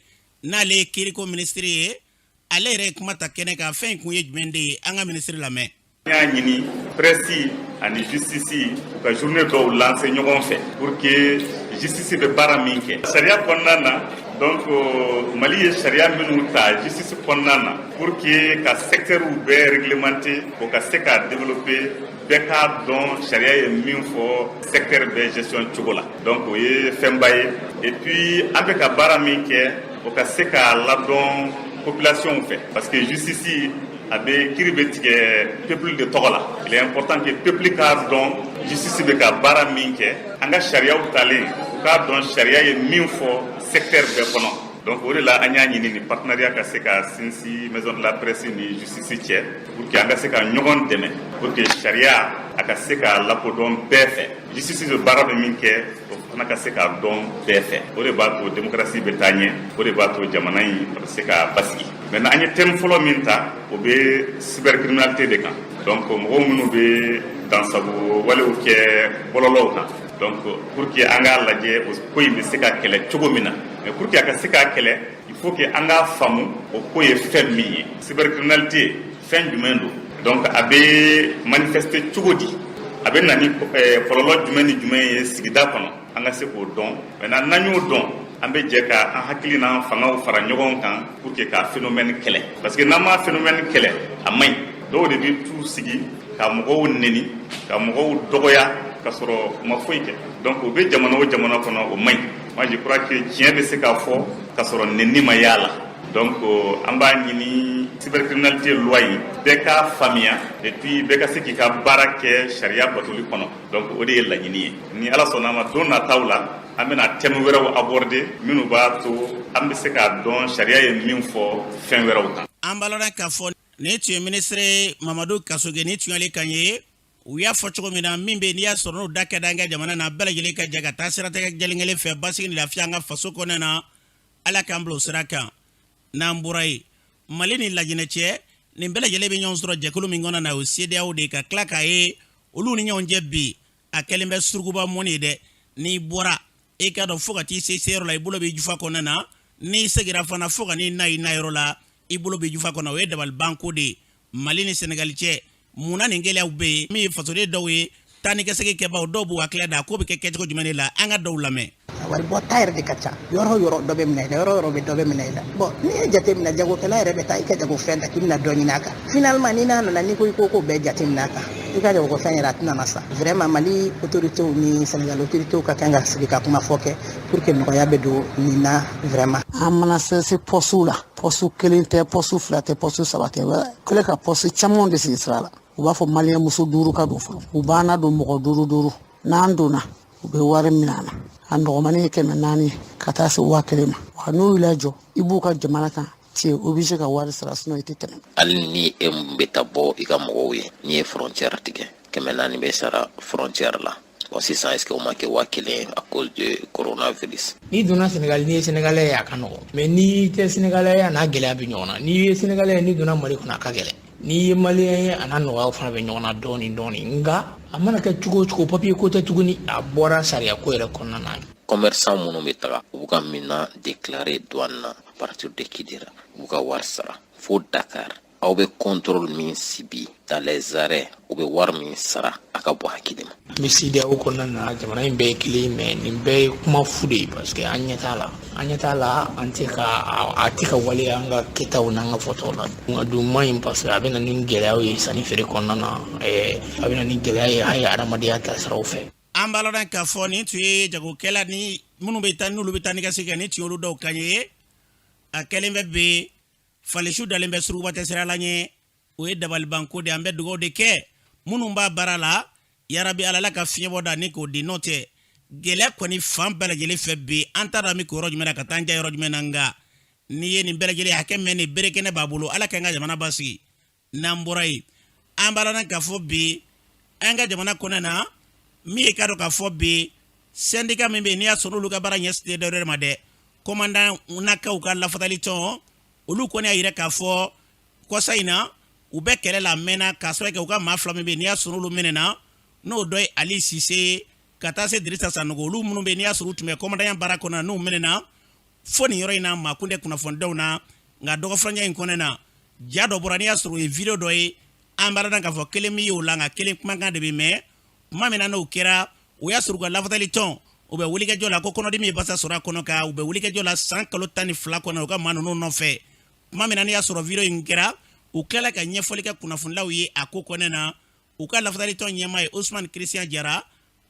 n'ale ye kiriko minisiri ye, ale yɛrɛ ye kuma ta kɛnɛ kan. Fɛn in kun ye jumɛn de ye? An ka minisiri lamɛn. N y'a ɲini presse ani justice u ka journée dɔw lancer ɲɔgɔn fɛ pour que justice bɛ baara min kɛ sariya kɔnɔna na, donc Mali ye sariya minnu ta justice kɔnɔna na pour que ka secteurw bɛɛ réglementer, o ka se ka développer, bɛɛ k'a dɔn sariya ye min fɔ secteur bɛɛ gestion cogo la. Donc o ye fɛnba ye. Et puis an bɛ ka baara min kɛ, o ka se k'a ladɔn population fɛ, parce que justice a bɛ kiri bɛ tigɛ peuple de tɔgɔ la. Il est important que peuple k'a dɔn justice bɛ ka baara min kɛ, an ka sariyaw talen, u k'a dɔn sariya ye min fɔ secteur bɛɛ kɔnɔ. Donc o de la an y'a ɲini ni partenariat ka se ka sinsin maison de la presse ni justice cɛ pour que an ka se ka ɲɔgɔn dɛmɛ, pour que sariya a ka se ka lakodɔn bɛɛ fɛ, justice bɛ baara bɛ min kɛ, o fana ka se k'a dɔn bɛɛ fɛ. O de b'a to démocratie bɛ taa ɲɛ, o de b'a to jamana in a bɛ se ka basigi. Maintenant, an ye thème fɔlɔ min ta, o bɛ cybercriminalité de kan, donc mɔgɔw minnu bɛ dansago walew kɛ bɔlɔlɔw kan. Donc pour que an k'a lajɛ o ko in bɛ se ka kɛlɛ cogo min na, mais pour que a ka se k'a kɛlɛ, il faut que an k'a faamu o ko ye fɛn min ye. Cybercriminalité, fɛn jumɛn don? Donc a bɛ manifester cogo di? A bɛ na ni kɔlɔlɔ jumɛn ni jumɛn ye sigida kɔnɔ? An ka se k'o dɔn. Maintenant, n'an y'o dɔn, an bɛ jɛ ka an hakili n'an fangaw fara ɲɔgɔn kan pour que ka phénomène kɛlɛ, parce que n'an ma phénomène kɛlɛ, a man ɲi. Dɔw de bɛ t'u sigi ka mɔgɔw neni, ka mɔgɔw dɔgɔya, ka sɔrɔ u ma foyi kɛ. Donc o bɛ jamana o jamana kɔnɔ, o man ɲi. Moi, je crois que tiɲɛ bɛ se k'a fɔ ka sɔrɔ neni ma y'a la. Donc an b'a ɲini cybercriminalité loi in, bɛɛ k'a faamuya et puis bɛɛ ka se k'i ka baara kɛ sariya batoli kɔnɔ. Donc o de ye laɲini ye. Ni Ala sɔnna a ma, don nataw la, an bɛna thème wɛrɛw aborder minnu b'a to an bɛ se k'a dɔn sariya ye min fɔ fɛn wɛrɛw kan. An b'a lɔn k'a fɔ nin tun ye minisiri Mamadu Kasoge, ni tun y'ale kan ye. U y'a fɔ cogo min na, min bɛ n'i y'a sɔrɔ n'o da ka da an ka jamana na, bɛɛ lajɛlen ka jɛ ka taa siratigɛ jɛlen kelen fɛ, basigi ni lafiya an ka faso kɔnɔna na. Ala k'an bila o sira kan. N'an bɔra yen, Mali ni Lajinɛ cɛ, nin bɛɛ lajɛlen bɛ ɲɔgɔn sɔrɔ jɛkulu min kɔnɔ na, o CEDEAO de. Ka tila k'a ye olu ni ɲɔgɔn cɛ bi, a kɛlen bɛ surukuba mɔni ye dɛ. N'i bɔra, i ka dɔn fo ka t'i se seyɔrɔ la, i bolo b'i jufa kɔnɔna na. N'i seginna fana, fo ka n'i na i na yɔrɔ la, i bolo b'i jufa kɔnɔ. O ye dabalibanko de ye Mali ni Senegali cɛ. Munna nin gɛlɛyaw bɛ yen? Min ye fasoden dɔw ye, taa ni ka segin kɛbaw dɔw b'u hakili da ko bɛ kɛ kɛcogo jumɛn de la? An ka dɔw lamɛn. Waribɔ ta yɛrɛ de ka ca. Yɔrɔ o yɔrɔ, dɔ bɛ minɛ i la, yɔrɔ o yɔrɔ bɛ dɔ bɛ minɛ i la. Bon, n'i ye jate minɛ, jagokɛla yɛrɛ bɛ taa i ka jagofɛn ta k'i bɛna dɔ ɲini a kan. Finalement, ni n'a nana, n'i ko i ko k'o bɛɛ jate minɛ a kan, i ka jagokɛfɛn yɛrɛ a tɛna na sa. Vraiment, Mali autorités ni Sénégal autorités ka kan ka sigi ka kuma fɔ kɛ pour que nɔgɔya bɛ don nin na vraiment. An mana se se pɔsiw la, pɔsu kelen tɛ, pɔsu fila tɛ, pɔsu saba tɛ, kɛlɛ ka pɔsu caman de sigi sira la. U b'a fɔ maliyɛn muso duuru ka don fɔlɔ, u b'an na don mɔgɔ duuru duuru. N'an donna, u bɛ wari minɛ an na. A nɔgɔmani ye 400 ye ka taa se 1000 ma. Wa n'u y'i lajɔ, i b'u ka jamana kan tu es obligé ka wari sara, sinon i tɛ tɛmɛ. Hali ni e mun bɛ taa bɔ i ka mɔgɔw ye, n'i ye frontière tigɛ, 400 bɛ sara frontière la. Bon, sisan, est ce que o ma kɛ 1000 à cause de coronavirus? N'i donna Sénégal, n'i ye sénégalais ye, a ka nɔgɔn, mais n'i tɛ sénégalais ye, a n'a gɛlɛya bɛ ɲɔgɔn na. N'i ye sénégalais ye, n'i donna Mali kɔnɔ, a ka gɛlɛn. N'i ye maliyɛn ye, a n'a nɔgɔyaw fana bɛ ɲɔgɔn na dɔɔni dɔɔni. Nka a mana kɛ cogo o cogo, papiye ko tɛ tuguni, a bɔra sariya ko yɛrɛ kɔnɔna na. Commerçant minnu bɛ taga, u b'u ka minan déclarer douane na à partir de Kidira, u b'u ka wari sara fo Dakar. Aw bɛ contrôle min subir dans les arrêts, u bɛ wari min sara, a ka bɔ hakili ma. N bɛ CEDEAO kɔnɔna na, jamana in bɛɛ ye kelen, mais nin bɛɛ ye kuma fu de ye, parce que an ɲɛ t'a la, an ɲɛ t'a la, an tɛ ka a tɛ ka waleya an ka kɛtaw n'an ka fɔtaw la. Nka dun man ɲi, parce que a bɛ na ni gɛlɛyaw ye sanni feere kɔnɔna na, a bɛ na ni gɛlɛya ye hali adamadenya taasiraw fɛ. An b'a lɔn k'a fɔ nin tun ye jagokɛla ni minnu bɛ taa, n'olu bɛ taa ni ka segin kɛ, nin tun y'olu dɔw kan ye. A kɛlen bɛ bi, falisu dalen bɛ surukuba tɛ sira la ɲɛ. O ye dabalibanko de. An bɛ dugawu de kɛ minnu b'a baara la, yarabi Ala la ka fiɲɛbɔ da ni k'o di. N'o tɛ, gɛlɛya kɔni fan bɛɛ lajɛlen fɛ bi. An t'a dɔn an bɛ ko yɔrɔ jumɛn na ka taa an ja yɔrɔ jumɛn na. Nka n'i ye nin bɛɛ lajɛlen hakɛ mɛn, nin bere kɛnɛ b'a bolo. Ala k'an ka jamana basigi. N'an bɔra yen, an b'a lɔn k'a fɔ bi, an ka jamana kɔnɔ na, min ye k'a dɔn k'a fɔ bi, syndicat min bɛ yen, n'i y'a sɔrɔ olu ka baara ɲɛsin tɛ dɔwɛrɛ ma dɛ, commandant nakaw ka lafasali tɔn, olu kɔni y'a yira k'a fɔ kɔsa in na, u bɛ kɛlɛ la a mɛnna, k'a sababu kɛ u ka maa fila min bɛ yen, n'i y'a sɔrɔ olu minɛna, n'o dɔ ye Ali Sise. Ka taa se Dirisa Sanogo, olu minnu bɛ n'i y'a sɔrɔ u tun bɛ kɔmandanya baara kɔnɔ, n'u minɛna fo nin yɔrɔ in na, maa kun tɛ kunnafonidaw na. Nka dɔgɔfurancɛ in kɔnɔna na, ja dɔ bɔra, n'i y'a sɔrɔ o ye video dɔ ye. An b'a dɔn k'a fɔ kelen min y'o la, nka kelen kumakan de bɛ mɛn. Tuma min na n'o kɛra, o y'a sɔrɔ u ka lafasali tɔn, u bɛ wulikajɔ la ko kɔnɔdimi ye basa sɔrɔ a kɔnɔ kan. U bɛ wulikajɔ la san kalo 12 kɔnɔ u ka maa ninnu nɔfɛ. Tuma min na n'i y'a sɔrɔ video in kɛra, u tilala ka ɲɛfɔli kɛ kunnafonilaw ye a ko kɔnɔna na. U ka lafasali tɔn ɲɛmaa ye Usumani Christian Jara.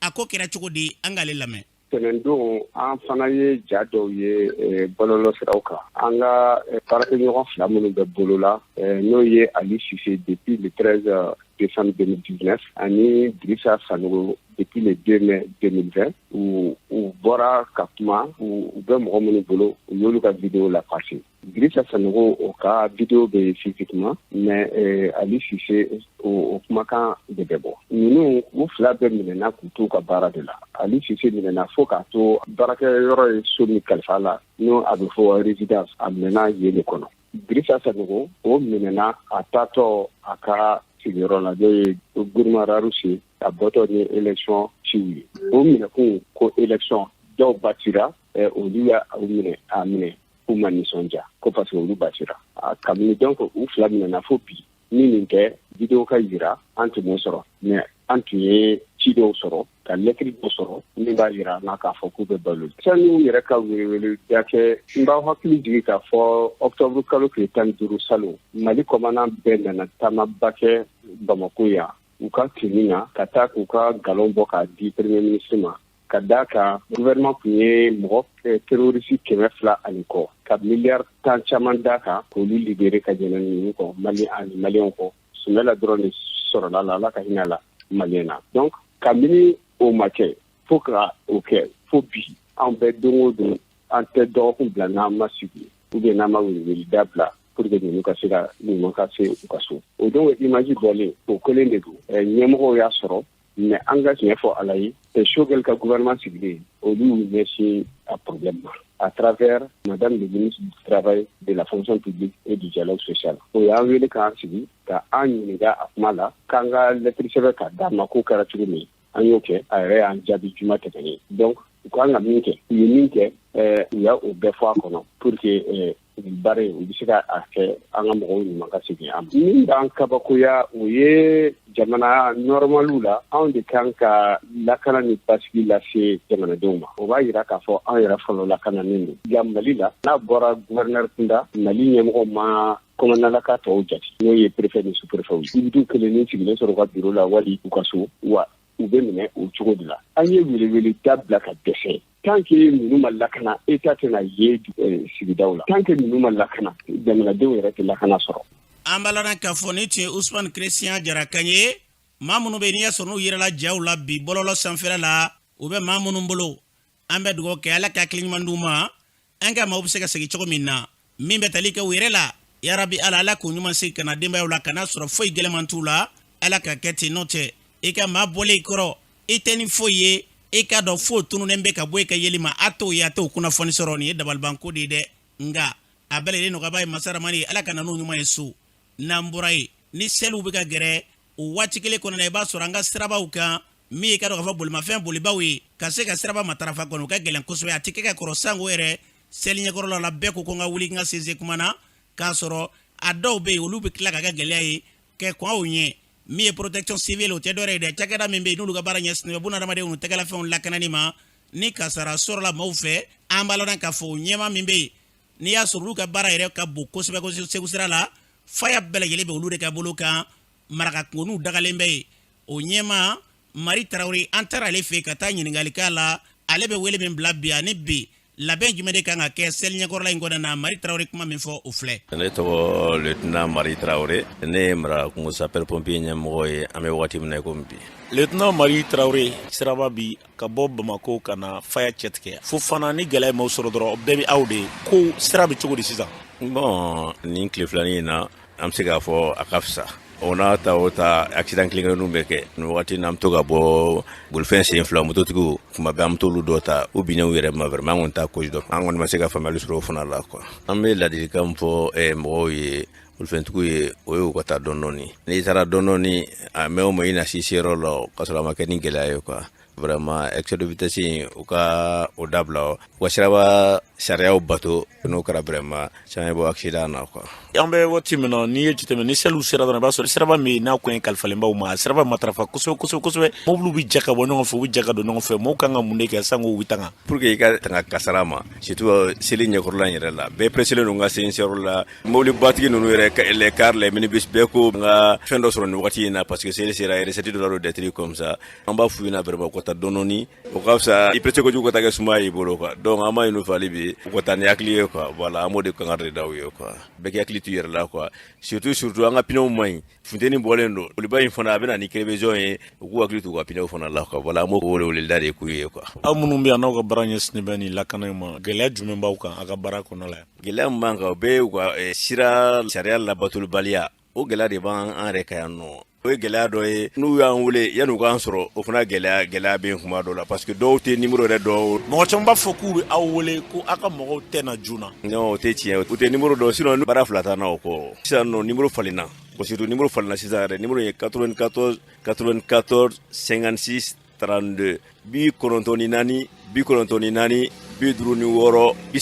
A ko kɛra cogo di? An k'ale lamɛn. Tɛnɛndon, an fana ye ja dɔw ye bɔlɔlɔ siraw kan. An ka baarakɛɲɔgɔn fila minnu bɛ bolo la, n'o ye Ali Sise depuis le 13 décembre 2019 ani Dirisa Sanogo depuis le 2 mai 2020, u bɔra ka kuma. U bɛ mɔgɔ minnu bolo, u y'olu ka video la passer. Dirisa Sanogo, o ka video bɛ yen physiquement, mais Ali Sise, o kumakan de bɛ bɔ. Ninnu u fila bɛɛ minɛna k'u t'u ka baara de la. Ali Sise minɛna fo k'a to baarakɛyɔrɔ ye so min kalifa la, n'o a bɛ fɔ résidence, a minɛna yen de kɔnɔ. Dirisa Sanogo, o minɛna a taatɔ a ka sigiyɔrɔ la, n'o ye Gourma Rharous ye, a bɔtɔ ni élection ciw ye. O minɛkun ko élection dɔw batira, olu y'a minɛ, a minɛ k'u ma nisɔndiya ko parce que olu batira. Kabini donc u fila minɛna fo bi, ni nin tɛ video ka yira, an tun m'o sɔrɔ. Mais an tun ye ci dɔw sɔrɔ, ka lɛtiri dɔ sɔrɔ min b'a yira an na k'a fɔ k'u bɛ balo. Sani u yɛrɛ ka weleweleda kɛ, n b'aw hakili jigin k'a fɔ octobre kalo tile 15 salon, Mali commandant bɛɛ nana taamaba kɛ Bamako yan u ka tenue na, ka taa k'u ka galon bɔ k'a di premier ministre ma, ka d'a kan gouvernement tun ye mɔgɔ terroriste 200 ani kɔ, ka miliyari tan caman d'a kan k'olu libérer ka ɲinɛ ninnu kɔ, Mali ani Maliyɛnw kɔ. Sumala dɔrɔn de sɔrɔla la, Ala ka hinɛ la Maliyɛn na. Donc kabini o ma kɛ fo ka o kɛ fo bi, an bɛɛ don o don, an tɛ dɔgɔkun bila n'an ma sigi ou bien n'an ma weleweleda bila pour que ninnu ka se ka ɲuman ka se u ka so. O don image bɔlen, o kelen de don, ɲɛmɔgɔw y'a sɔrɔ. Mais an ka tiɲɛ fɔ Ala ye, Choguel ka gouvernement sigilen, olu y'u ɲɛsin a problème ma à travers madame le ministre du Travail, de la Fonction publique et du Dialogue social. O y'an wele k'an sigi ka an ɲininka a kuma la, k'an ka lettre sɛbɛn k'a d'a ma k'o kɛra cogo min. An y'o kɛ, a yɛrɛ y'an jaabi juma tɛmɛnen. Donc u kan ka min kɛ, u ye min kɛ, u y'a o bɛɛ fɔ a kɔnɔ pour que baara in, u bɛ se ka a kɛ an ka mɔgɔw ɲuman ka segin an ma. Min b'an kabakoya, o ye jamana normalu la, anw de kan ka lakana ni basigi lase jamanadenw ma. O b'a yira k'a fɔ anw yɛrɛ fɔlɔ lakananen don. Ja Mali la, n'a bɔra gouverneur kunda, Mali ɲɛmɔgɔ ma kɔnɔnalaka tɔw jate, n'o ye préfet ni sous-préfet ye, i bɛ t'u kelen ni sigilen sɔrɔ u ka bureau la wali u ka so wa, u bɛ minɛ o cogo de la. An ye weleweleda bila ka dɛsɛ. Tant que ninnu ma lakana, État tɛna ye sigidaw la. Tant que ninnu ma lakana, jamanadenw yɛrɛ tɛ lakana sɔrɔ. An b'a lɔn k'a fɔ ni tun ye Usumani Christian Jara kan ye. Maa minnu bɛ yen n'i y'a sɔrɔ n'u yɛrɛla jaw la bi bɔlɔlɔ sanfɛla la, u bɛ maa minnu bolo, an bɛ dugawu kɛ Ala ka hakili ɲuman d'u ma, an ka maaw bɛ se ka segin cogo min na min bɛ tali kɛ u yɛrɛ la. Yarabi Ala, Ala k'u ɲuman segin ka na denbayaw la, kana sɔrɔ foyi gɛlɛman t'u la. Ala ka kɛ ten. N'o tɛ, i ka maa bɔlen i kɔrɔ, i tɛ ni foyi ye, i ka dɔn foyi tununnen bɛ ka bɔ i ka yeli ma, a t'o ye, a t'o kunnafoni sɔrɔ. Nin ye dabalibanko de ye dɛ. Nka a bɛɛ lajɛlen nɔgɔyaba ye masa Ramani ye. Ala ka na n'u ɲuman ye so. N'an bɔra yen, ni seliw bɛ ka gɛrɛ, o waati kelen kɔnɔna na, i b'a sɔrɔ an ka sirabaw kan, min ye ka dɔn k'a fɔ bolimafɛn bolibaw ye, ka se ka siraba matarafa kɔnɔ, o ka gɛlɛn kosɛbɛ. A tɛ kɛ ka kɔrɔ sango yɛrɛ seli ɲɛkɔrɔla la, bɛɛ ko ko n ka wuli n ka sese kuma na, k'a sɔrɔ a dɔw bɛ yen, olu bɛ tila ka kɛ gɛlɛya ye kɛ kɔn aw ɲɛ. Min ye protection civile, o tɛ dɔwɛrɛ ye dɛ, cakɛda min bɛ yen n'olu ka baara ɲɛsinnen bɛ bunadamadenw n'u tɛgɛlafɛnw lakanani ma ni kasara sɔrɔla maaw fɛ. An b'a lɔn k'a fɔ o ɲɛmaa min bɛ yen n'i y'a sɔrɔ olu ka baara yɛrɛ ka bon kosɛbɛ kosɛbɛ Segu sira la, faya bɛɛ lajɛlen bɛ olu de ka bolo kan, maraka kungoninw dagalen bɛ yen. O ɲɛmaa Mari Tarawele, an taara ale fɛ ka taa ɲininkali k'a la, ale bɛ wele min bila bi ani bi labɛn jumɛn de kan ka kɛ seli ɲɛkɔrɔla in kɔnɔna na. Mari Tarawele kuma min fɔ, o filɛ. Ne tɔgɔ lieutenant Mari Tarawele, ne ye Marakakungo sapeur pompier ɲɛmɔgɔ ye an bɛ waati min na i komi bi. Lieutenant Mari Tarawele, siraba bi ka bɔ Bamako ka na faya cɛtigɛ fo fana, ni gɛlɛya m'aw sɔrɔ dɔrɔn, bɛɛ bɛ aw de ye. Ko sira bɛ cogo di sisan? Bon, nin tile filanin in na, an bɛ se k'a fɔ a ka fisa. O n'a ta o ta, accident kelen kelenninw bɛ kɛ nin wagati in na. An bɛ to ka bɔ bolifɛn sen fila mototigiw, kuma bɛɛ an bɛ t'olu dɔ ta, u binnen u yɛrɛ ma. Vraiment, an kɔni t'a cause dɔn, an kɔni ma se ka faamuyali sɔrɔ o fana la quoi. An bɛ ladilikan min fɔ mɔgɔw ye, bolifɛntigiw ye, o ye u ka taa dɔɔni dɔɔni. N'i taara dɔɔni dɔɔni, a mɛn o mɛn, i na se seyɔrɔ la k'a sɔrɔ a ma kɛ ni gɛlɛya ye quoi. Vraiment excès de vitesse in u ka o dabila, u ka siraba sariyaw bato. N'o kɛra, vraiment caman bɛ bɔ accident na quoi. An bɛ waati min na, n'i ye jateminɛ, ni seliw sera dɔrɔn, i b'a sɔrɔ siraba min n'a kun ye kalifalen b'aw ma, a siraba matarafa kosɛbɛ kosɛbɛ kosɛbɛ. Mobiliw bɛ jɛ ka bɔ ɲɔgɔn fɛ, u bɛ jɛ ka don ɲɔgɔn fɛ. Mɔgɔw kan ka mun de kɛ sanko u bɛ tanga? Pour que i ka tanga kasara ma, surtout seli ɲɛkɔrɔla in yɛrɛ la, bɛɛ presselen don ka se seyɔrɔ la. Mobilibatigi ninnu yɛrɛ, les cars, les minibus, bɛɛ ko n ka fɛn dɔ sɔrɔ nin wagati in na, parce que seli sera, recette dɔ don, des trucs comme ça. An b'a f'u ɲɛna vraiment u ka taa dɔɔni, o ka fisa i pressé kojugu ka taa kɛ sumaya y'i bolo quoi. Donc an b'a ɲini u fɛ hali bi u ka taa ni hakili ye quoi. Voilà, an b'o de kangari de da u ye quoi. Bɛɛ k'i hakili to i yɛrɛ la quoi. Surtout surtout, an ka pneu man ɲi, funteni bɔlen don, boliba in fana a bɛ na ni crevaison ye. U k'u hakili to u ka pneu fana la quoi. Voilà, an b'o weleweleda de k'u ye quoi. Aw minnu bɛ yan, n'aw ka baara ɲɛsinnen bɛ nin lakana in ma, gɛlɛya jumɛn b'aw kan aw ka baara kɔnɔ la yan? Gɛlɛya min b'an kan, o bɛɛ ye u ka sira sariya labatolibaliya. O gɛlɛya de b'an an yɛrɛ kan yan nɔ. O ye gɛlɛya dɔ ye. N'u y'an wele, yan'u k'an sɔrɔ, o fana gɛlɛya bɛ yen kuma dɔ la, parce que dɔw tɛ nimoro yɛrɛ dɔn. Mɔgɔ caman b'a fɔ k'u bɛ aw wele ko aw ka mɔgɔw tɛ na joona. Non, o tɛ tiɲɛ, u tɛ nimoro dɔn, sinon baara fila t'an na o kɔ. Sisan nɔ, nimoro falenna. Bon, surtout nimoro falenna sisan yɛrɛ. Nimoro ye 94 94 56 32, 94 94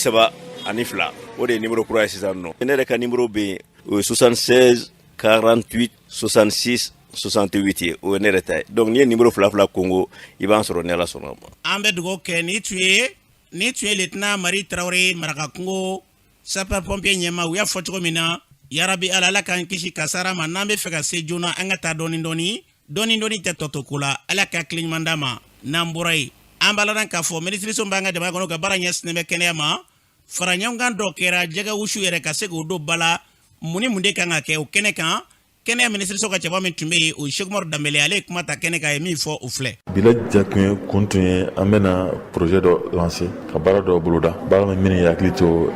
56 32. O de ye nimoro kura ye sisan nɔ. Ne yɛrɛ ka nimoro bɛ yen, o ye 76 48 66 68 ye. O ye ne yɛrɛ ta ye. Donc n'i ye nimoro fila fila kongo, i b'an sɔrɔ ni Ala sɔnna ma. An bɛ dugawu kɛ. Ni tun ye lieutenant Mari Tarawele, Marakakungo sapeur pompier ɲɛma. U y'a fɔ cogo min na, yarabi Ala, Ala k'an kisi kasara ma. N'an bɛ fɛ ka se joona, an ka taa dɔɔni dɔɔni dɔɔni dɔɔni, tɛ tɔtɔ ko la. Ala ka hakili ɲuman d'an ma. N'an bɔra yen, an b'a ladan k'a fɔ minisiriso b'an ka jamana kɔnɔ ka baara ɲɛsinnen bɛ kɛnɛya ma. Fara ɲɔgɔnkan dɔ kɛra jɛgɛ wusu yɛrɛ ka se k'o don ba la. Mun ni mun de kan ka kɛ o kɛnɛ kan? Kɛnɛya minisiriso ka cɛbɔ min tun bɛ yen, o ye Sekumaru Danbele. Ale ye kuma ta kɛnɛ kan, ye min fɔ, o filɛ. Bi lajɛ kun tun ye an bɛna projet dɔ lancer, ka baara dɔ boloda, baara min ye hakili to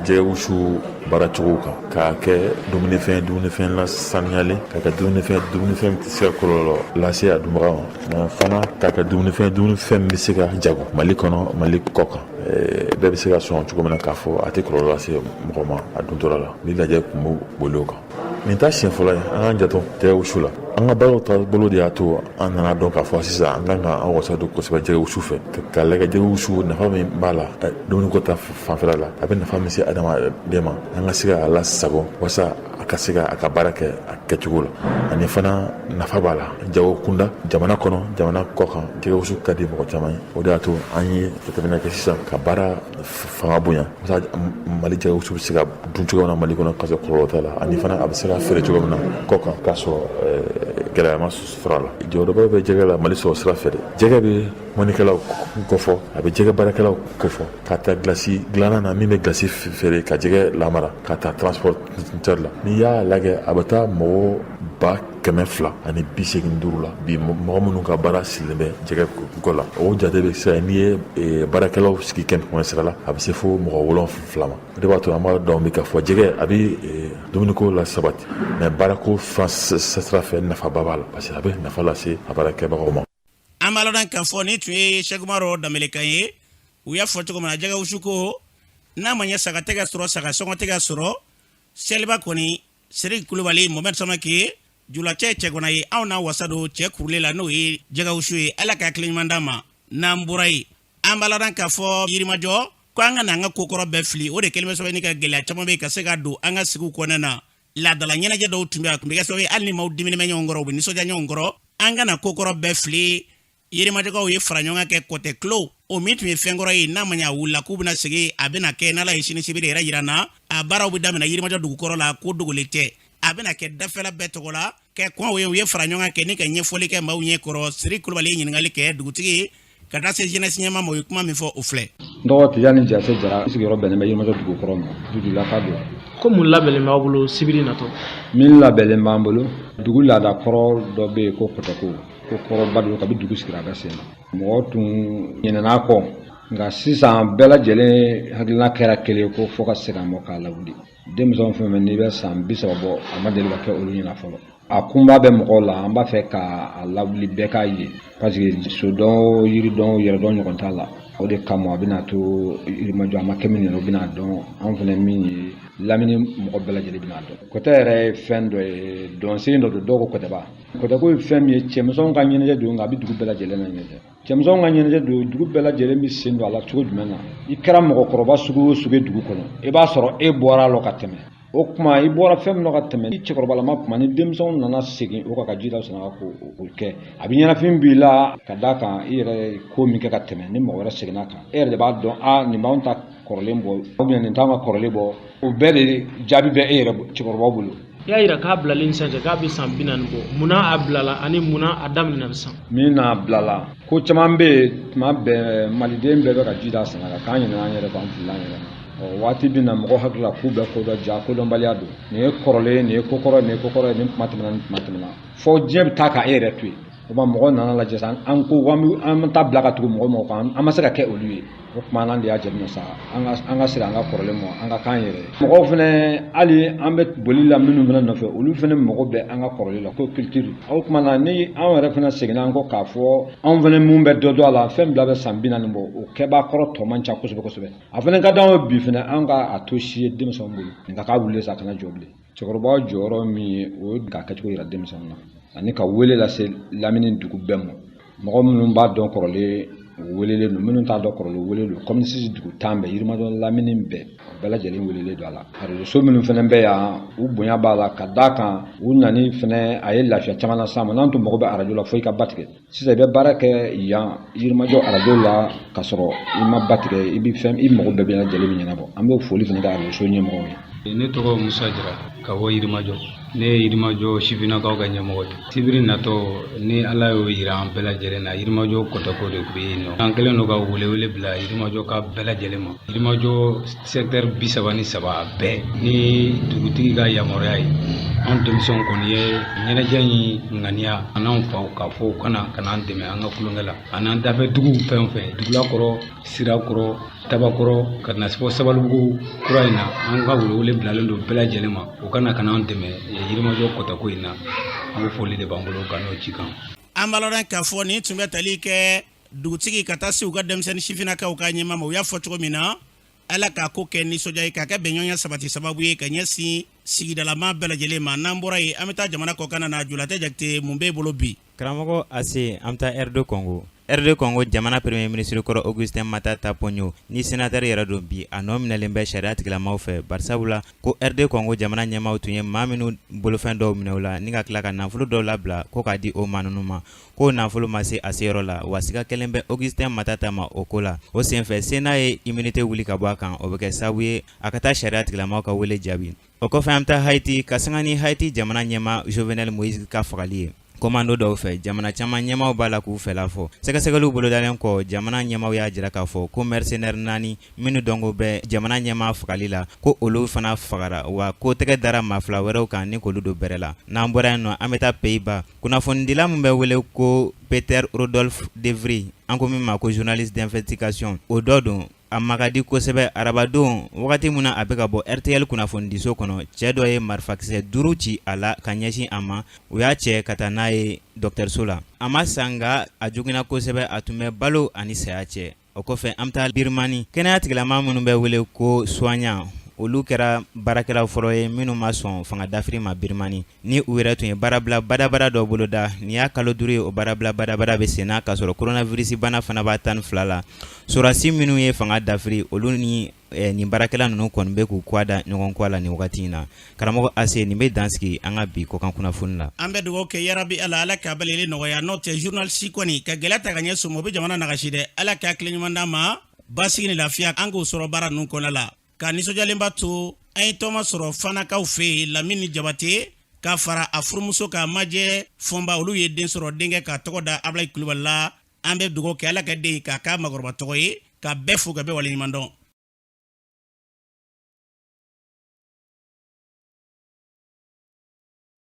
jɛgɛ wusu baaracogo kan, k'a kɛ dumunifɛn, dumunifɛn lasaniyalen, k'a kɛ dumunifɛn, dumunifɛn tɛ se ka kɔlɔlɔ lase a dunbaga ma, fana k'a kɛ dumunifɛn, dumunifɛn bɛ se ka jago Mali kɔnɔ, Mali kɔ kan, bɛɛ bɛ se ka sɔn cogo min na k'a fɔ a tɛ kɔlɔlɔ lase mɔgɔ ma a duntɔla la. Ni lajɛ kun bɛ boli o kan. Nin t'a siɲɛ fɔlɔ ye an k'an janto jɛgɛ wusu la. An ka baaraw taabolo de y'a to an nana dɔn k'a fɔ sisan an kan ka an wasa don kosɛbɛ jɛgɛ wusu fɛ, k'a lajɛ jɛgɛ wusu nafa min b'a la dumuniko ta fanfɛla la, a bɛ nafa min se adamaden ma, an ka se k'a lasago walasa a ka se ka a ka baara kɛ a kɛcogo la. Ani fana nafa b'a la jago kunda, jamana kɔnɔ, jamana kɔ kan. Jɛgɛ wusu ka di mɔgɔ caman ye. O de y'a to an ye jateminɛ kɛ sisan ka baara fanga bonya walasa Mali jɛgɛ wusu bɛ se ka dun cogo min na Mali kɔnɔ ka sɔrɔ kɔlɔlɔ t'a la, ani fana a bɛ se ka feere cogo min na kɔ kan k'a sɔrɔ gɛlɛya ma sɔrɔ a la. Jɔyɔrɔba bɛ jɛgɛ la Mali sɔrɔ sira fɛ dɛ. Jɛgɛ bɛ mɔnikɛlaw kofɔ, a bɛ jɛgɛ baarakɛlaw kofɔ, ka taa gilasi dilanna na min bɛ gilasi feere ka jɛgɛ lamara, ka taa transporteur la. N'i y'a lajɛ, a bɛ taa mɔgɔ 285 la bi, mɔgɔ minnu ka baara sigilen bɛ jɛgɛ ko la. O jate bɛ se, n'i ye baarakɛlaw sigi kɛmɛ kɛmɛ sira la, a bɛ se fo mɔgɔ 7 ma. O de b'a to an b'a dɔn bi k'a fɔ jɛgɛ a bɛ dumuniko la sabati, mais baarako fan sira fɛ, nafaba b'a la, parce que a bɛ nafa lase a baarakɛbagaw ma. An b'a lɔn k'a fɔ ni tun ye Sɛkumaru Danbele kan ye. U y'a fɔ cogo min na, jɛgɛ wusu ko n'a ma ɲɛ saga tɛ ka sɔrɔ, saga sɔngɔ tɛ ka sɔrɔ seliba kɔni. Seriki Kulubali, Mohamed Samake, julacɛ cɛgana ye, anw n'a wasa don cɛ kurulen la, n'o ye jɛgɛ wusu ye. Ala ka hakili ɲuman d'an ma. N'an bɔra yen, an b'a ladan k'a fɔ Yirimajɔ ko an ka n'an ka kokɔrɔ bɛɛ fili. O de kɛlen bɛ sababu ni ka gɛlɛya caman bɛ ka se ka don an ka sigiw kɔnɔna na. Laadala ɲɛnajɛ dɔw tun bɛ, a tun bɛ kɛ sababu ye, hali ni maaw diminen bɛ ɲɔgɔn kɔrɔ, u bɛ nisɔndiya ɲɔgɔn kɔrɔ. An kana kokɔrɔ bɛɛ fili. Yirimajɔkaw ye fara ɲɔgɔn kan kɛ kɔtɛ kilo, o min tun ye fɛnkɔrɔ ye, n'a ma ɲɛ a wulila k'u bɛna segin, a bɛna kɛ n'Ala ye sini sibiri yɛrɛ yira na. A baaraw bɛ daminɛ Yirimajɔ dugukɔrɔ la, ko dogolen tɛ, a bɛna kɛ dafɛla bɛɛ tɔgɔ la kɛ kɔn. O ye u ye fara ɲɔgɔn kan kɛ ni ka ɲɛfɔli kɛ maaw ɲɛ kɔrɔ. Siri Kulubali ye ɲininkali kɛ dugutigi ka taa se jeunesse ɲɛmaa ma. O ye kuma min fɔ, o filɛ. N tɔgɔ Tijani Jase Jara, n sigiyɔrɔ bɛnnen bɛ Yirimajɔ dugukɔrɔ ma, dugulaka don. Ko mun labɛnnen b'aw bolo sibiri natɔ? Min labɛnnen b'an bolo, dugu laada kɔrɔ dɔ bɛ yen ko kɔtɔko, ko kɔrɔba don kabi dugu sigira a bɛ sen na. Mɔgɔ tun ɲinɛna kɔ, nka sisan bɛɛ lajɛlen hakilina kɛra kelen ko fo ka segin a ma k'a lawuli. Denmisɛnw fɛn fɛn n'i bɛ san 30 bɔ, a ma deli ka kɛ olu ɲɛna fɔlɔ. A kunba bɛ mɔgɔw la, an b'a fɛ k'a lawuli, bɛɛ k'a ye, parce que sodɔn, yiridɔn, yɛrɛdɔn ɲɔgɔn t'a la. O de kama a bɛna to Yirimajɔ, a ma kɛ min ɲɛna, o bɛna dɔn anw fana min ye. Lamini mɔgɔ bɛɛ lajɛlen bɛna dɔn. Kɔtɛ yɛrɛ ye fɛn dɔ ye, dɔnsen dɔ don, dɔw ko kɔtɛba. Kɔtɛko ye fɛn min ye, cɛmisɛnw ka ɲɛnajɛ don, nka a bɛ dugu bɛɛ lajɛlen na ɲɛnajɛ. Cɛmisɛnw ka ɲɛnajɛ don, dugu bɛɛ lajɛlen bɛ sen don a la cogo jumɛn na? I kɛra mɔgɔkɔrɔba sugu o sugu ye dugu kɔnɔ, i b'a sɔrɔ e bɔra a la ka tɛmɛ. O tuma i bɔra fɛn min na ka tɛmɛ, i cɛkɔrɔbalama tuma ni denmisɛnw nana segin o kan ka ji da sen kan k'o kɛ, a bɛ ɲɛnafin b'i la ka d'a kan i yɛrɛ ye ko min kɛ ka tɛmɛ, ni mɔgɔ wɛrɛ seginna a kan, e yɛrɛ de b'a dɔn, a nin b'anw ta kɔrɔlen bɔ, ou bien nin t'anw ka kɔrɔlen bɔ. O bɛɛ de jaabi bɛ e yɛrɛ cɛkɔrɔbaw bolo. I y'a yira k'a bilalen sisan cɛ k'a bɛ san 40 bɔ. Munna a bilala ani munna a daminɛna sisan? Min n'a bilala, ko caman bɛ yen, tuma bɛɛ maliden bɛɛ bɛ ka ji da sen kan k'an ɲinɛ an yɛrɛ kɔ, an filila an yɛrɛ ma. Ɔ waati bɛ na mɔgɔ hakili la k'u bɛ kodɔn, ja kodɔnbaliya don. Nin ye kɔrɔlen ye, nin ye kokɔrɔ ye, nin ye kokɔrɔ ye, nin kuma tɛmɛna, nin kuma tɛmɛna, fo diɲɛ bɛ taa ka e yɛrɛ to yen. O tuma mɔgɔ nana lajɛ sa, an ko an bɛ taa bila ka tugu mɔgɔ mɔgɔ kan, an ma se ka kɛ olu ye. O tuma n'an de y'a jateminɛ sa, an ka segin an ka kɔrɔlen ma, an ka k'an yɛrɛ ye. Mɔgɔw fana, hali an bɛ boli la minnu fana nɔfɛ, olu fana mago bɛ an ka kɔrɔlen la, ko culture. O tuma na ni anw yɛrɛ fana seginna an kɔ k'a fɔ anw fana mun bɛ dɔ dɔn a la, fɛn bila bɛ san 40 bɔ, o kɛbaa kɔrɔ tɔ man ca kosɛbɛ kosɛbɛ. A fana ka d'anw ye bi fana an ka a to si ye denmisɛnw bolo, nka k'a wuli sa, a kana jɔ bilen. Cɛkɔrɔba jɔyɔrɔ min ye, o ye k'a kɛcogo yira denmisɛnw na ani ka wele lase lamini dugu bɛɛ ma. Mɔgɔ minnu b'a dɔn kɔrɔlen, o welelen don, minnu t'a dɔn kɔrɔlen, welelen don. Commune 6 dugu 10 bɛɛ, Yirimajɔ lamini bɛɛ, o bɛɛ lajɛlen welelen don a la. Arajoso minnu fana bɛ yan, u bonya b'a la ka d'a kan u nani fana a ye lafiya caman las'an ma. N'an tun mago bɛ arajo la, fo i ka ba tigɛ. Sisan i bɛ baara kɛ yan Yirimajɔ arajo la k'a sɔrɔ i ma ba tigɛ, i bɛ fɛn i mago bɛɛ bɛ lajɛlen min ɲɛnabɔ. An bɛ foli fana kɛ arajoso ɲɛmɔgɔw ye. Ne tɔgɔ Musa Jara ka bɔ Yirimajɔ. Ne ye Yirimajɔ sifinnakaw ka ɲɛmɔgɔ ye. Sibiri natɔ, ni Ala y'o yira an bɛɛ lajɛlen na, Yirimajɔ kɔtɛko de bɛ yen nɔ. An kɛlen don ka welewele bila Yirimajɔ ka bɛɛ lajɛlen ma. Yirimajɔ secteur 33 a bɛɛ ni dugutigi ka yamaruya ye, anw denmisɛnw kɔni ye ɲɛnajɛ in ŋaniya an'anw faw k'a fɔ u kana ka n'an dɛmɛ an ka tulonkɛ la an'an dafɛ duguw fɛn o fɛn, Dugulakɔrɔ, Sirakɔrɔ, Tabakɔrɔ, ka na fɔ Sabalibugu kura in na. An ka welewele bilalen don bɛɛ lajɛlen ma, u kana ka n'an dɛmɛ Yirimajɔ kɔtɛko in na. An foli de b'an bolo ka n'o ci kan. An b'a lɔn k'a fɔ nin tun bɛ tali kɛ dugutigi ka taa se u ka denmisɛnnin sifinnakaw ka ɲɛmaa ma. U y'a fɔ cogo min na, Ala k'a ko kɛ nisɔndiya ye, k'a kɛ bɛnɲɔgɔnya sabati sababu ye ka ɲɛsin sigidalama bɛɛ lajɛlen ma. N'an bɔra yen, an bɛ taa jamana kɔkan na. Julatɛ Jakite, mun b'e bolo bi? Karamɔgɔ Ase, an bɛ taa RD Congo. RD Congo jamana premier ministre kɔrɔ Augustin Matata Ponyo ni sénateur yɛrɛ don bi, a nɔ minɛlen bɛ sariya tigilamaw fɛ, barisabula ko RD Congo jamana ɲɛmaaw tun ye maa minnu bolofɛn dɔw minɛ u la ni ka tila ka nafolo dɔw labila ko k'a di o maa ninnu ma, k'o nafolo ma se a seyɔrɔ la, wa siga kɛlen bɛ Augustin Matata ma o ko la. O senfɛ, Sénat ye immunité wuli ka bɔ a kan, o bɛ kɛ sababu ye a ka taa sariya tigilamaw ka wele jaabi. O kɔfɛ, an bɛ taa Haïti ka sanga ni Haïti jamana ɲɛmaa Jovenel Moïse ka fagali ye komando dɔw fɛ. Jamana caman ɲɛmaaw b'a la k'u fɛla fɔ. Sɛgɛsɛgɛliw bolodalen kɔ, jamana ɲɛmaaw y'a jira k'a fɔ ko mercenaire naani minnu dɔnko bɛ jamana ɲɛmaa fagali la, ko olu fana fagara, wa ko tɛgɛ dara maa fila wɛrɛw kan ni k'olu don bɛrɛ la. N'an bɔra yen nɔ, an bɛ taa Pays-Bas. Kunnafonidila min bɛ wele ko Peter Rodolphe de Vries, an ko min ma ko journaliste d'investigation, o dɔ don. A ma ka di kosɛbɛ arabadon wagati min na a bɛ ka bɔ RTL kunnafonidiso kɔnɔ, cɛ dɔ ye marifakisɛ duuru ci a la ka ɲɛsin a ma. U y'a cɛ ka taa n'a ye dɔgɔtɔrɔso la. A ma sa, nka a joginna kosɛbɛ, a tun bɛ balo ani saya cɛ. O kɔfɛ, an bɛ taa Birmanie. Kɛnɛya tigilama minnu bɛ wele ko soignant, olu kɛra baarakɛla fɔlɔ ye minnu ma sɔn fanga dafiri ma Birmanie, ni u yɛrɛ tun ye baarabila badabada dɔ boloda. Nin y'a kalo 5 ye o baarabila badabada bɛ sen na, k'a sɔrɔ coronavirus bana fana b'a 12 la. Sɔrɔdasi minnu ye fanga dafiri, olu ni nin baarakɛla ninnu kɔni bɛ k'u kwa da ɲɔgɔn kwa la nin wagati in na. Karamɔgɔ Ase, nin bɛ dan sigi an ka bi kɔkan kunnafoni la. An bɛ dugawu kɛ yarabi Ala, Ala k'a bɛɛ lajɛlen nɔgɔya. N'o tɛ journaliste kɔni ka gɛlɛya ta ka ɲɛsin o ma, o bɛ jamana nagasi dɛ. Ala ka hakili ɲuman d'an ma, basigi ni lafiya an k'o sɔrɔ baara ninnu kɔnɔna la. Ka nisɔndiyalenba to an ye tɔma sɔrɔ Fanakaw fɛ yen, Lamini Jabate ka fara a furumuso kan Majɛ Fɔnba, olu ye den sɔrɔ, denkɛ k'a tɔgɔ da Abulayi Kulubali la. An bɛ dugawu kɛ Ala ka den k'a k'a makɔrɔba tɔgɔ ye, ka bɛɛ fo ka bɛɛ waleɲuman dɔn.